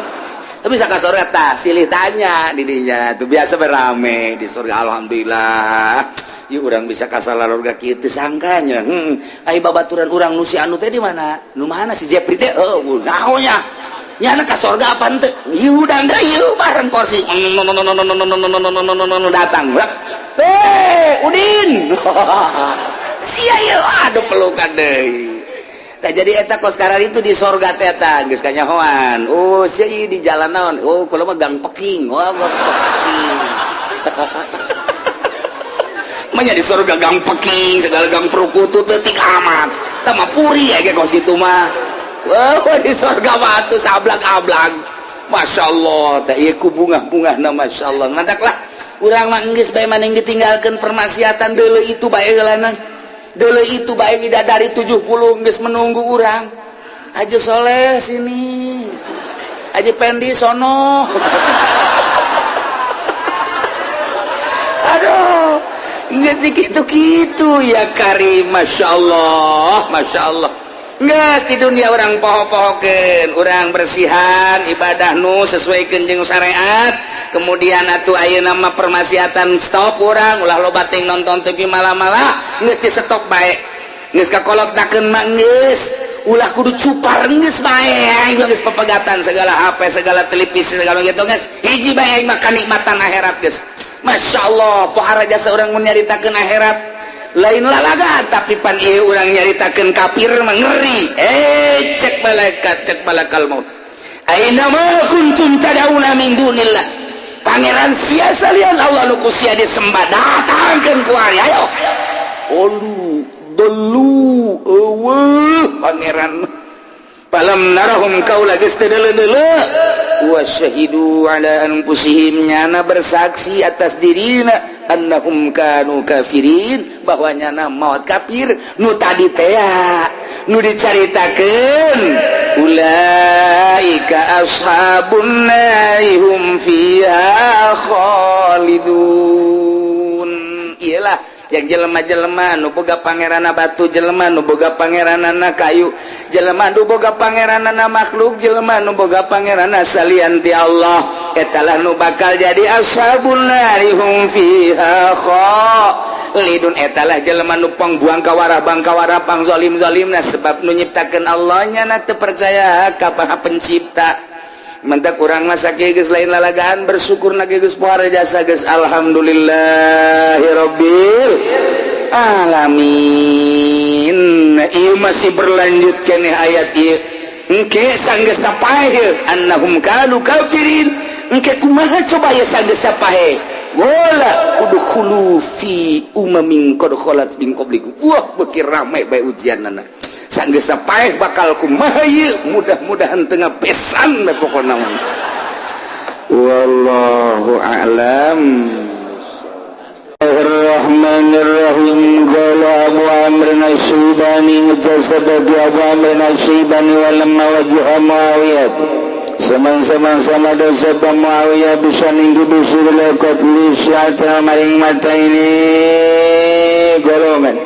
Tapi bisa ka sorga tah silih tanya di dinya tuh biasa berame di surga alhamdulillah. Ieu urang bisa ka salarorga kieu teu sangkanya. Ai babaturan urang nu si anu teh di mana? Nu mana si Jepri teh? Oh, naon nya? Nyana ka sorga apa henteu? Ieu hudang deui ieu bareng kursi datang. Eh, Udin. Sia ieu aduh pelukan deui. Tah jadi eta kos karar itu di sorga teh eta geus kanyahoan. Oh, sia ieu di jalan naon? Oh, kula mah gang peking. Wah, gang peking. Manya di sorga gang peking, segala gang perukutu teutik amat. Tah mah puri ge kos kitu mah. Wah, di sorga mah atuh sablag-ablag. Masya Allah, teh ieu ku bungah-bungahna Masya Allah. Mantak lah, urang mah geus bae maning ditinggalkeun permaksiatan deuleu itu bae heulana. Deuleu itu bae bidadari 70 geus menunggu urang. Haji Soleh sini. Haji Pendi sono. Aduh, geus dikitu-kitu ya Karim, Masya Allah, Masya Allah. Geus di dunia orang poho-pohokeun, urang bersihan ibadah nu sesuaikeun jeung syariat. Kemudian atuh ayeuna mah permaksiatan stop urang, ulah loba teuing nonton TV malah-malah, geus di stop bae. Geus kakolotnakeun mah geus, ulah kudu cupar geus bae aing geus pepegatan segala HP, segala televisi, segala gitu geus. Hiji bae aing mah kanikmatan akhirat geus. Masya Allah, pohara jasa urang mun nyaritakeun akhirat. Lain lalaga tapi pan ieu urang nyaritakeun kafir mah ngeri. Cek malaikat, cek malakal maut. Aina ma kuntum tad'una min dunillah. Pangeran sia salian Allah nu ku sia disembah datangkeun ku ari ayo. Olu dolu eueuh pangeran. Falam narahum kaula geus teu deuleu-deuleu wa syahidu ala anfusihim nyana bersaksi atas dirina annahum kanu kafirin bahwa nyana maut kafir nu tadi teh nu dicaritakeun ulaika ashabun nari hum fiha khalidun. Iyalah Yang jelema-jelema nu boga pangeranna batu, jelema nu boga pangeranana kayu, jelema nu boga pangeranana makhluk, jelema nu boga pangeranna salian ti Allah, etalah nu bakal jadi ashabun nari hum fiha khalidun. Etalah jelema nu pangbuang kawarah bang kawarah pang zalim-zalimna, sebab nu nyiptakeun Allah nya na teu percaya ka Maha Pencipta. Mentak kurang masa geus lain lalagaan, bersyukur na geus pohara jasa geus, alhamdulillahirabbil alamin. Ieu masih berlanjut keneh ayat ieu. Engke sanggeus sapaeh annahum kanu kafirin, engke kumaha coba ya sanggeus sapaeh? Wala udkhulu fi umamin qad khalat min qablikum. Wah, beuki rame bae ujianna. Sanggeus sapaeh bakal kumaha ieu? Mudah-mudahan tengah besan we pokona mah. Wallahu a'lam. Bismillahirrahmanirrahim. Qala Abu Amr Asy-Syaibani, sebagai Abu Amr Asy-Syaibani, walamma wajha Muawiyah, Seman-seman sama dosa Muawiyah bisa ninggi bisur qatli syi'ata maring mata ini golongan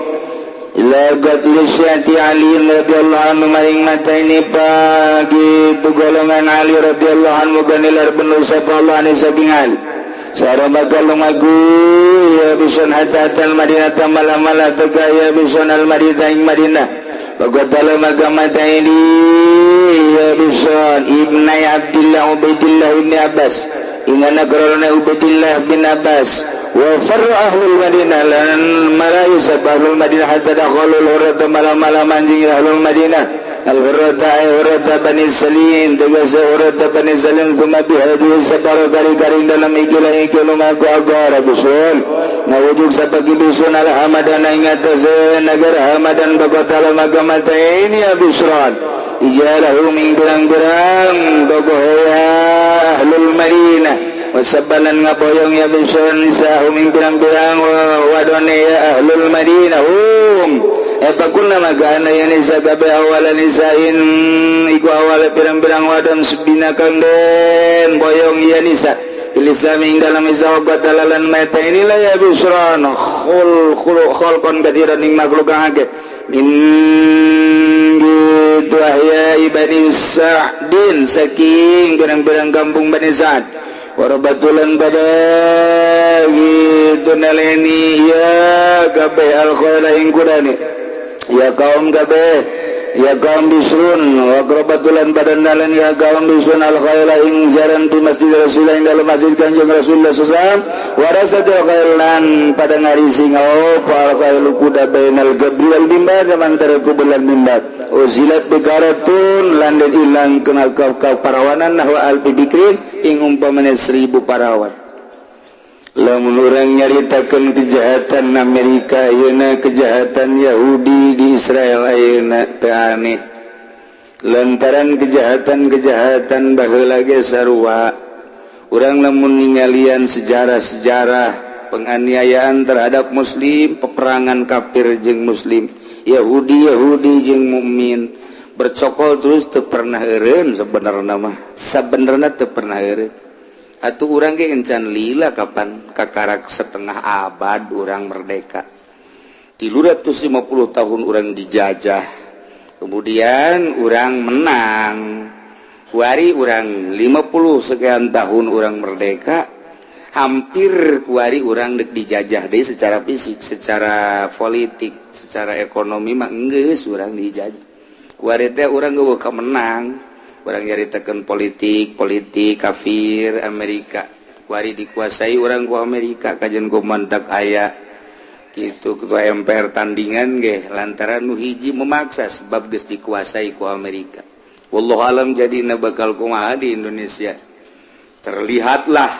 ila qatli syi'ati Ali radhiyallahu anhu maring mata ini pagi itu golongan Ali radhiyallahu anhu, ganilar bener sapa Allah ani saking Ali. Sara bakal lumaku ya bison hatta al Madinah, malam-malam teka ya bison al Madinah ing Madinah. Bagatala maka mata ini ya bison ibnai Abdillah Ubaidillah ibni Abbas ingana karena Ubaidillah bin Abbas. Wa farra ahlul Madinah lan marayu sapa ahlul Madinah hatta dakhalul hurrata malam-malam anjing ahlul Madinah al-hurrata ay hurrata Bani Salim, tegese hurrata Bani Salim. Summa bihadhihi sabara kari-kari dalam ikilah ikilah lumaku agara bisul ngawujud sapa bisun al Hamadan ing atase negara Hamadan. Bakatala maka mata ini ya Bisran ijalahu ing pirang-pirang tokoh ya ahlul Madinah, wasabalan ngaboyong ya Bisran nisahum ing pirang-pirang wadone ya ahlul Madinah hum. Eta kunna maka ana ya nisa kabeh awala nisain iku awala pirang-pirang wadon subina kang den boyong ya nisa fil Islam ing dalam Islam. Dalalan mata inilah ya Bisran khul khul khalqan katsiran ing makhluk kang akeh min gitu ahya Bani Sa'din saking pirang-pirang kampung Bani Sa'd. Warabatulan pada gitu naleni ya kabeh al khaira ing kudane ya kaum kabeh ya kaum Bisrun. Wa qrabatulan badan dalan ya kaum Bisrun al khaira ing jaran di masjid Rasulullah ing dalam masjid Kanjeng Rasulullah sallallahu warasatil khailan pada ngarisi ngau al khailu kuda bainal gabri wal mimbar antara kubur lan mimbar. Uzilat bikaratun lan den ilang kena ka parawanan nahwa alfi bikrin ing umpamane 1000 parawan. Lamun urang nyaritakeun kejahatan Amerika ayeuna, kejahatan Yahudi di Israel ayeuna, teu aneh lantaran kejahatan-kejahatan baheula ge sarua. Urang lamun ningalian sejarah-sejarah penganiayaan terhadap muslim, peperangan kafir jeung muslim, Yahudi Yahudi jeung mukmin, bercokol terus, teu pernah eureun. Sebenarnya mah, sebenarnya teu pernah eureun atuh. Urang ge encan lila, kapan kakarak setengah abad urang merdeka, 350 tahun urang dijajah, kemudian urang menang. Kuari urang 50 sekian tahun urang merdeka, hampir kuari urang dek dijajah deh secara fisik, secara politik, secara ekonomi mah geus urang dijajah. Kuari teh urang geus menang. Urang nyaritakeun politik politik kafir Amerika, kuari dikuasai urang ku Amerika. Kajian ku mantak aya gitu ketua MPR tandingan ge lantaran nu hiji memaksa sebab geus dikuasai ku Amerika. Wallahu alam jadi bakal kumaha di Indonesia. Terlihatlah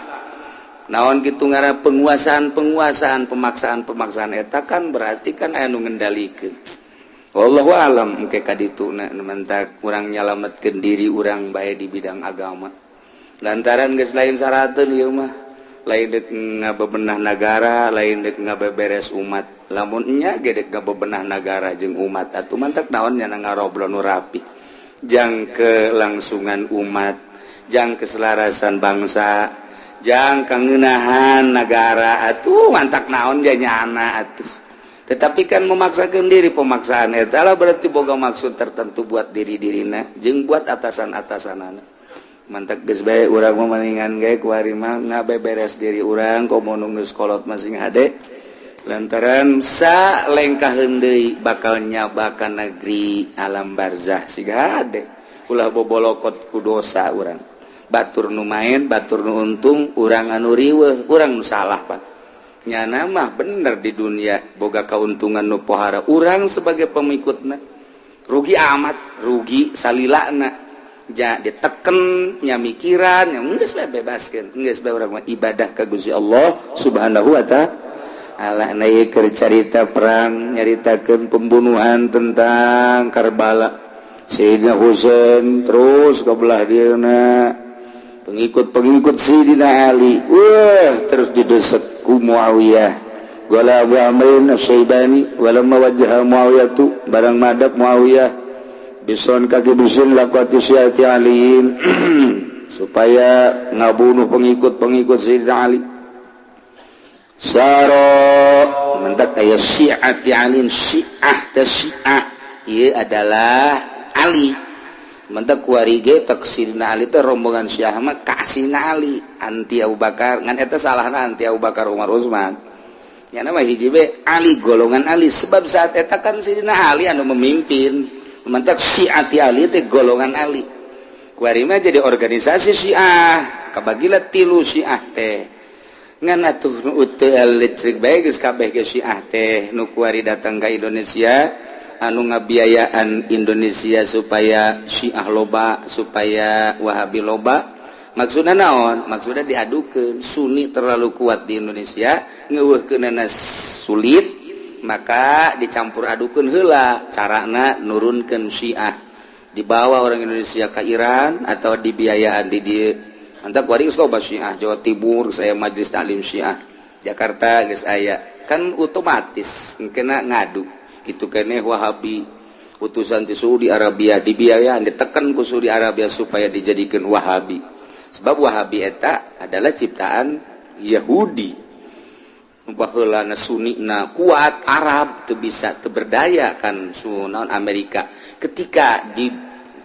naon gitu ngara penguasaan penguasaan, pemaksaan pemaksaan eta kan berarti kan aya nu ngendalikeun. Wallahu alam engke ka ditu na. Mentak kurang nyalametkeun diri urang bae di bidang agama lantaran geus lain sarateun ieu mah, lain dek ngabebenah nagara, lain dek ngabeberes umat. Lamun nya ge dek ngabebenah nagara jeung umat atuh mantak naon nya ngarobrol nu rapi jang kelangsungan umat, jang keselarasan bangsa. Jang kangenahan negara atuh, mantak naon janyana atuh. Tetapi kan memaksakan diri, pemaksaan eta lah berarti boga maksud tertentu buat diri dirina jeung buat atasan-atasanana. Mantak geus bae urang mah, mendingan ge kuari mah ngabeberes diri urang, komo nu geus kolot masing hade, lantaran sa lengkaheun deui bakal nyabakan negeri alam barzah. Siga hade ulah bobolokot ku dosa urang. Batur nu main, batur nu untung, urang anu riweuh, urang nu salah. Pak, nyana mah bener di dunia boga keuntungan nu pohara, urang sebagai pengikutna rugi amat, rugi salilana ja diteken nya mikiran yang geus bae bebaskeun, geus bae urang mah ibadah ka Gusti Allah Subhanahu wa Ta'ala. Nah, ieu keur carita perang, nyaritakeun pembunuhan tentang Karbala, Sayyidina Husain, terus ke belah dieuna pengikut-pengikut Sayyidina Ali. Wah, terus didesek ku Muawiyah. Qala Abu Amrin Asy-Syaibani, walamma wajjaha Muawiyah tu, barang madap Muawiyah bison kaki bisin laqati syiati Aliin supaya ngabunuh pengikut-pengikut Sayyidina Ali. Saro mentak aya syiati Aliin, syiah teh, syiah ieu adalah Ali. Mentak kuari ge tek Sayyidina Ali teh rombongan syiah mah ka Sayyidina Ali, anti Abu Bakar. Ngan eta salahna anti Abu Bakar, Umar, Utsman. Ya, nama hiji be Ali, golongan Ali, sebab saat eta kan Sayyidina Ali anu memimpin. Mentak syiati Ali teh golongan Ali. Kuari mah jadi organisasi syiah, kabagilah tilu syiah teh. Ngan atuh nu listrik bae geus kabeh ge syiah teh nu kuari datang ka Indonesia, anu ngabiayaan Indonesia supaya syiah loba, supaya Wahabi loba. Maksudnya naon? Maksudnya diadukeun Sunni terlalu kuat di Indonesia, ngeuweuhkeunana sulit, maka dicampur adukeun heula. Carana nurunkeun Syiah, dibawa orang Indonesia ke Iran atau dibiayaan di dieu. Antak kuari geus loba Syiah Jawa Timur, saya Majelis Taklim Syiah Jakarta geus aya kan, otomatis kena ngadu gitu keneh. Wahabi utusan di Saudi Arabia, dibiayaan, ditekan ku Saudi Arabia supaya dijadikan Wahabi, sebab Wahabi eta adalah ciptaan Yahudi. Baheula Sunni na kuat, Arab teu bisa, teu berdaya kan sunaon Amerika ketika di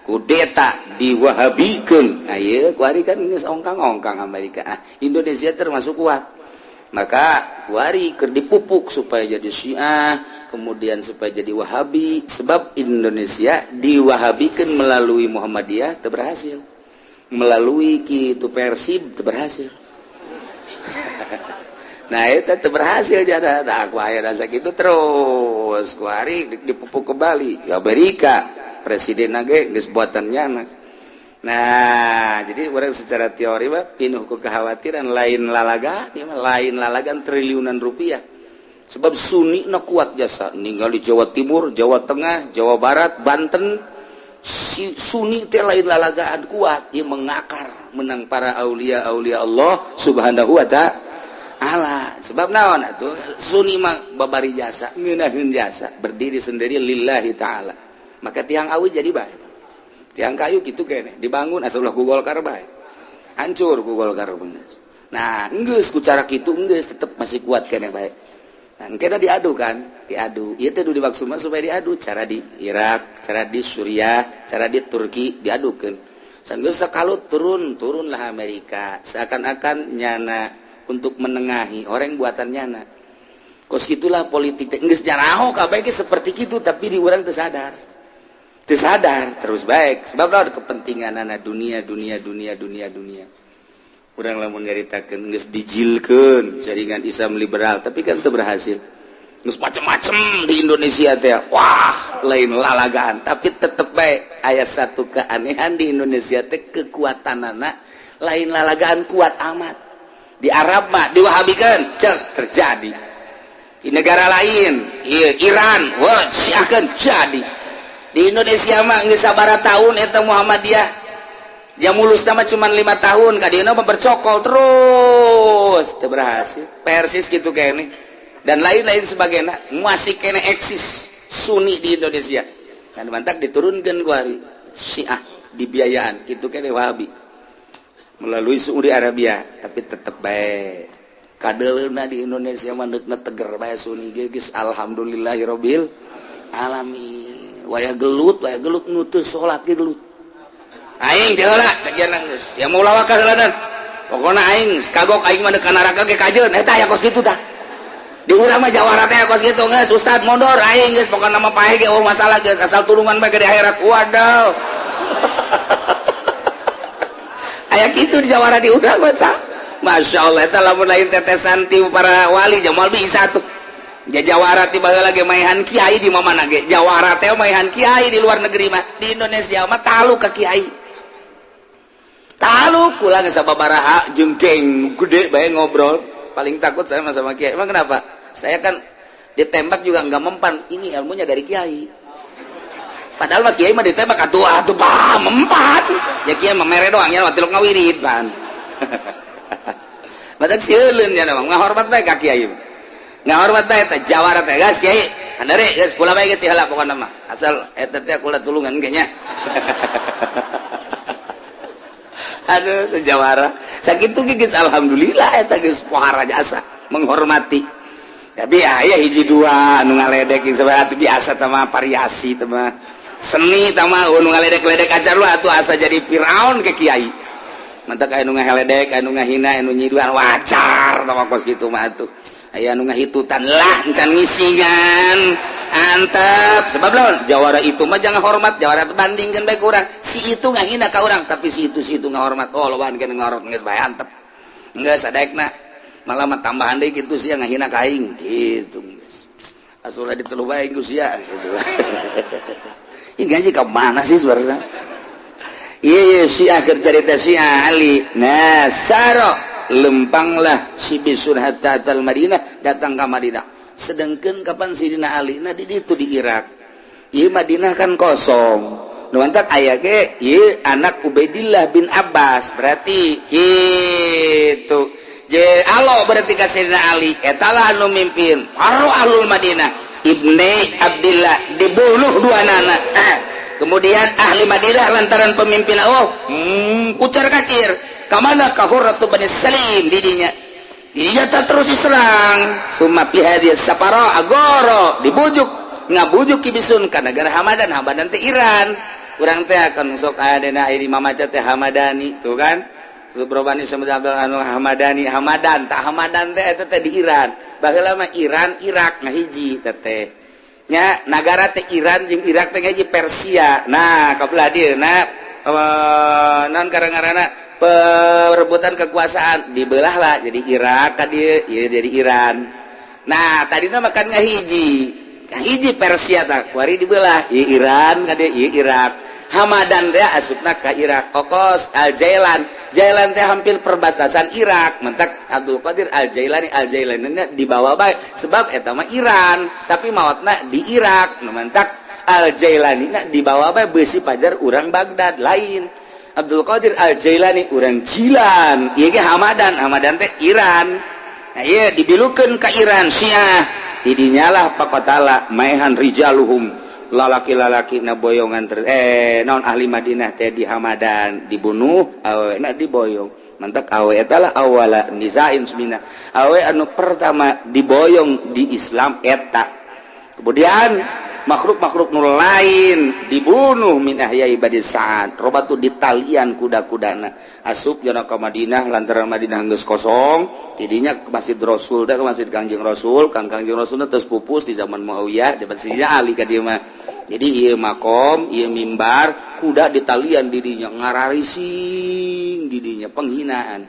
kudeta diwahabikeun. Ayeuna kuari kan geus ongkang-ongkang Amerika. Ah, Indonesia termasuk kuat, maka kuari keur dipupuk supaya jadi Syiah, kemudian supaya jadi Wahabi, sebab Indonesia diwahabikan melalui Muhammadiyah teu berhasil, melalui kitu Persib teu berhasil. Nah, itu teu berhasil jadi. Nah, aku aya rasa gitu terus kuari dipupuk kembali Amerika, presiden ge geus buatan nyana. Nah, jadi orang secara teori mah pinuh ku kekhawatiran, lain lalaga ieu mah, lain lalagan triliunan rupiah, sebab Sunni na kuat jasa ninggal di Jawa Timur, Jawa Tengah, Jawa Barat, Banten. Si Sunni teh lain lalagaan kuat, ieu mengakar menang para aulia aulia Allah Subhanahu wa Ta'ala. Sebab naon atuh? Sunni mah babari jasa, ngeunaheun jasa, berdiri sendiri lillahi ta'ala. Maka tiang awi jadi bae, tiang kayu gitu kene dibangun, asal ulah ku Golkar bae, hancur ku Golkar bener. Nah, geus ku cara kitu geus tetep masih kuat kene bae. Nah, kena diadu kan, diadu ieu teh dimaksud mah supaya diadu cara di Irak, cara di Suriah, cara di Turki diadukeun. Sanggeus sakalut turun, turunlah Amerika seakan-akan nyana untuk menengahi orang buatan nyana. Kos gitulah politik teh, geus jaraho kabeh ge seperti gitu, tapi di urang teu sadar, teu sadar terus baik, sebab ada kepentingan anak dunia, dunia, dunia, dunia, dunia. Urang lamun nyaritakeun geus dijilkeun jaringan Islam liberal, tapi kan teu berhasil. Geus macem-macem di Indonesia teh, wah, lain lalagaan, tapi tetep baik aya satu keanehan di Indonesia teh, kekuatan anak lain lalagaan kuat amat. Di Arab mah diwahabikan, cek, terjadi. Di negara lain, iya, Iran, wah, siakan jadi. Di Indonesia mah geus sabaraha tahun eta Muhammadiyah dia mulus nama cuma 5 tahun, kadieuna mah bercokol terus, teu berhasil persis gitu kayaknya dan lain-lain sebagainya. Masih kene eksis Sunni di Indonesia kan, mantak diturunkan ku hari Syiah dibiayaan gitu kene Wahabi. Melalui Saudi Arabia, tapi tetep baik kadeleuna di Indonesia mah deukna teger bae Sunni ge geus alhamdulillahirabbil alamin. Waya gelut nu teu salat ge gelut. Aing teh heula cek cenah geus sia mau lawak heula dan pokona aing kagok, aing mah deuk ka neraka ge kajeun. Eta aya kos kitu tah di urang mah, jawara teh kos kitu. Geus, ustad mondor aing geus, pokona mah paeh ge oh masalah geus, asal tulungan bae di akhirat. Waduh, aya kitu di jawara di urang mah tah. Masya Allah, eta lamun lain tetesan ti para wali jamal bisa tuh. Ja jawara ti baheula ge maehan kiai di mana ge. Jawara teh maehan kiai di luar negeri mah. Di Indonesia mah talu ka kiai. Talu kula geus sababaraha jeung geng gede bae ngobrol. Paling takut saya mah sama kiai. Emang kenapa? Saya kan ditembak juga nggak mempan. Ini ilmunya dari kiai. Padahal mah kiai mah ditembak atuh atuh pah mempan. Ya kiai mah mere doang ya tilok ngawirid pan. Badak sieun ya mah ngahormat bae ka kiai. Ngahormat bae teh jawara teh gas kiai. Handare geus kula bae geus heula pokona mah. Asal eta teh kula tulungan kayaknya. Aduh, teh jawara. Sakitu ge geus alhamdulillah, eta geus pohara jasa menghormati. Tapi aya hiji dua anu ngaledek jeung sabaraha atuh biasa tah mah, variasi tah mah. Seni tah mah nu ngaledek-ledek acar lu atuh asa jadi Firaun ke kiai. Mantak aya nu ngaheledek, aya nu ngahina, aya nu nyiduan wajar tah mah kos kitu mah atuh. Aya nu ngahitutan lah encan ngisingan. Antep sebab lawan jawara itu mah jangan hormat jawara itu, bandingkan bae ku urang. Si itu ngahina ka urang, tapi si itu ngahormat. Oh, loban kana ngahormat geus bae antep. Geus sadaekna malah mah tambahan deui kitu sia ngahina ka aing kitu geus. Asulah ditelu bae ku sia gitu. Ini gaji ka mana sih sebenarnya? Iya, Syiah keur carita Syiah Ali. Nah, saro lempanglah si Bisun hatta atal Madinah, datang ke Madinah. Sedangkan kapan Sidina Ali nah di itu di Irak. Ieu Madinah kan kosong. Nu mantak aya ge ieu anak Ubaidillah bin Abbas berarti gitu. Je alo berarti ka Sidina Ali eta lah anu mimpin paru ahlul Madinah. Ibni Abdillah dibunuh dua nana. Kemudian ahli Madinah lantaran pemimpin oh kucar kacir kamana ka Hurratu Bani Salim didinya didinya tak terus diserang. Summa fi hadhihi safara agoro dibujuk ngabujuk kibisun ka negara Hamadan. Hamadan teh Iran. Urang teh akan sok aya di mamaca teh Hamadani tuh kan. Subrobani sama anu Hamadani, Hamadan tak, Hamadan teh eta teh di Iran. Baheula mah Iran Irak ngahiji teh teh nya nagara teh Iran jeung Irak teh ngahiji Persia. Nah, kabelah dieu na non karang-karana perebutan kekuasaan dibelah lah jadi Irak ka dieu ieu jadi Iran. Nah, tadina mah kan ngahiji ngahiji Persia tah, kuari dibelah ieu Iran ka dieu ieu Irak. Hamadan teh asupna ka Irak. Okos Al Jailan, Jailan teh hampir perbatasan Irak. Mentak Abdul Qadir Al Jailani, Al Jailani dibawa bae sebab eta mah Iran tapi maotna di Irak. Nu mentak Al Jailani na dibawa bae beusi pajar urang Baghdad lain. Abdul Qadir Al Jailani urang Jilan, ieu ge Hamadan, Hamadan teh Iran. Nah, ieu dibilukeun ka Iran Syiah. Didinyalah pakotala maehan rijaluhum lalaki-lalaki na boyongan ter non ahli Madinah teh di Hamadan dibunuh, awe na diboyong. Mantak awe eta lah awala nisain semina awe anu pertama diboyong di Islam eta. Kemudian makhluk-makhluk nu lain dibunuh min ahyai Bani Sa'ad robatu ditalian kuda-kudana asup jana ka Madinah lantaran Madinah geus kosong. Tidinya ke Masjid Rasul teh, ke Masjid Kangjeng Rasul. Kang Kangjeng Rasul teh terus pupus di zaman Muawiyah, di Masjidnya Ali ka dieu mah. Jadi ieu makom, ieu mimbar, kuda ditalian didinya ngararising didinya penghinaan.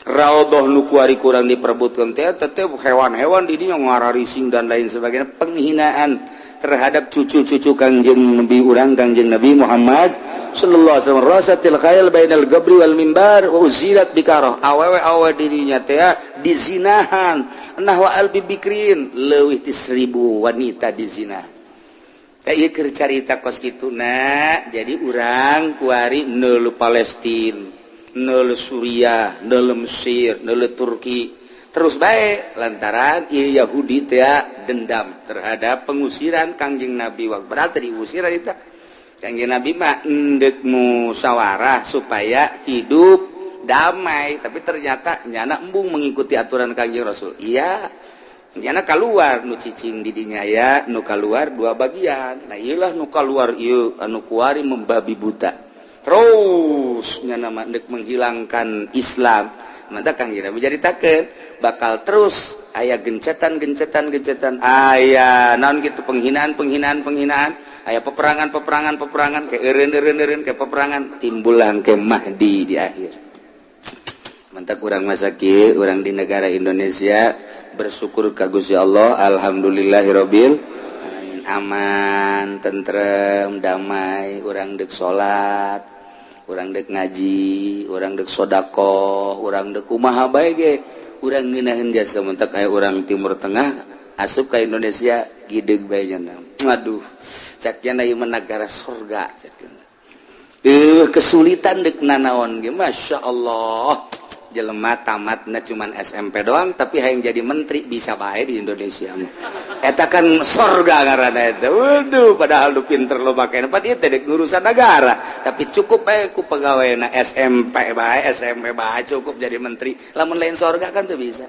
Raudhah nu kuari kurang diperebutkeun teh teh hewan-hewan didinya ngararising dan lain sebagainya, penghinaan terhadap cucu-cucu Kangjeng Nabi urang, Kangjeng Nabi Muhammad sallallahu alaihi wasallam. Rasatil khail bainal gabri wal mimbar wa uzilat bikarah, awewe awewe dirinya teh dizinahan nahwa alfi bikrin, leuwih ti 1000 wanita dizina. Kayak keur carita kos kitu na. Jadi urang kuari neuleuh Palestina, neuleuh Suriah, neuleuh Mesir, neuleuh Turki terus baik lantaran ieu Yahudi teh dendam terhadap pengusiran Kangjeng Nabi. Waktu berarti diusiran itu Kangjeng Nabi mah endek musyawarah supaya hidup. Damai, tapi ternyata nyana embung mengikuti aturan Kangjeng Rasul. Iya, nyana keluar nu cicing di dinya ya, nu keluar dua bagian. Nah, iyalah nu keluar ieu anu kuari membabi buta. Terus nyana mah menghilangkan Islam. Maka Kangjeng Nabi jadi taken bakal terus aya gencetan, gencetan, gencetan, aya naon gitu, penghinaan, penghinaan, penghinaan, aya peperangan, peperangan, peperangan, ke eureun, eureun, eureun, ke peperangan, timbulan ke Mahdi di akhir. Mantap, urang masa kieu, urang di negara Indonesia bersyukur ka Gusti Allah, alhamdulillahirabbil alamin, aman, tentrem, damai. Urang dek salat, urang dek ngaji, urang dek sodakoh, urang dek kumaha bae ge urang ngeunaheun jasa. Mentak aya urang Timur Tengah asup ka Indonesia, gideg bae nya. Aduh, cak nya, ieu negara surga cak. Kesulitan dek nanaon ge, Masya Allah, jelema tamatna cuman SMP doang, tapi hayang jadi menteri bisa bae di Indonesia mah. Eta kan sorga ngaranna eta. Waduh, padahal lu pinter lo make tempat ieu teh urusan negara, tapi cukup bae ku pegawai SMP bae, SMP bae cukup jadi menteri. Lamun lain sorga kan tuh bisa.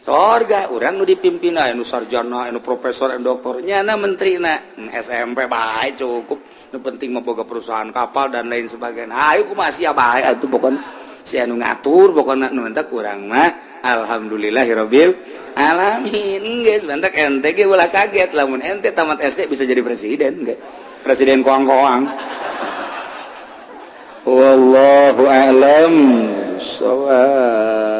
Sorga urang nu dipimpin anu sarjana, anu profesor, anu doktor, nyana menteri na SMP bae cukup. Nu penting mah boga perusahaan kapal dan lain sebagainya. Ayo, kumaha sia bae atuh, pokoknya si anu ngatur. Pokoknya nu entak urang mah alhamdulillahirabbil alamin geus. Bentak ente ge ulah kaget lamun ente tamat SD bisa jadi presiden ge, presiden koang-koang. Wallahu a'lam shawab.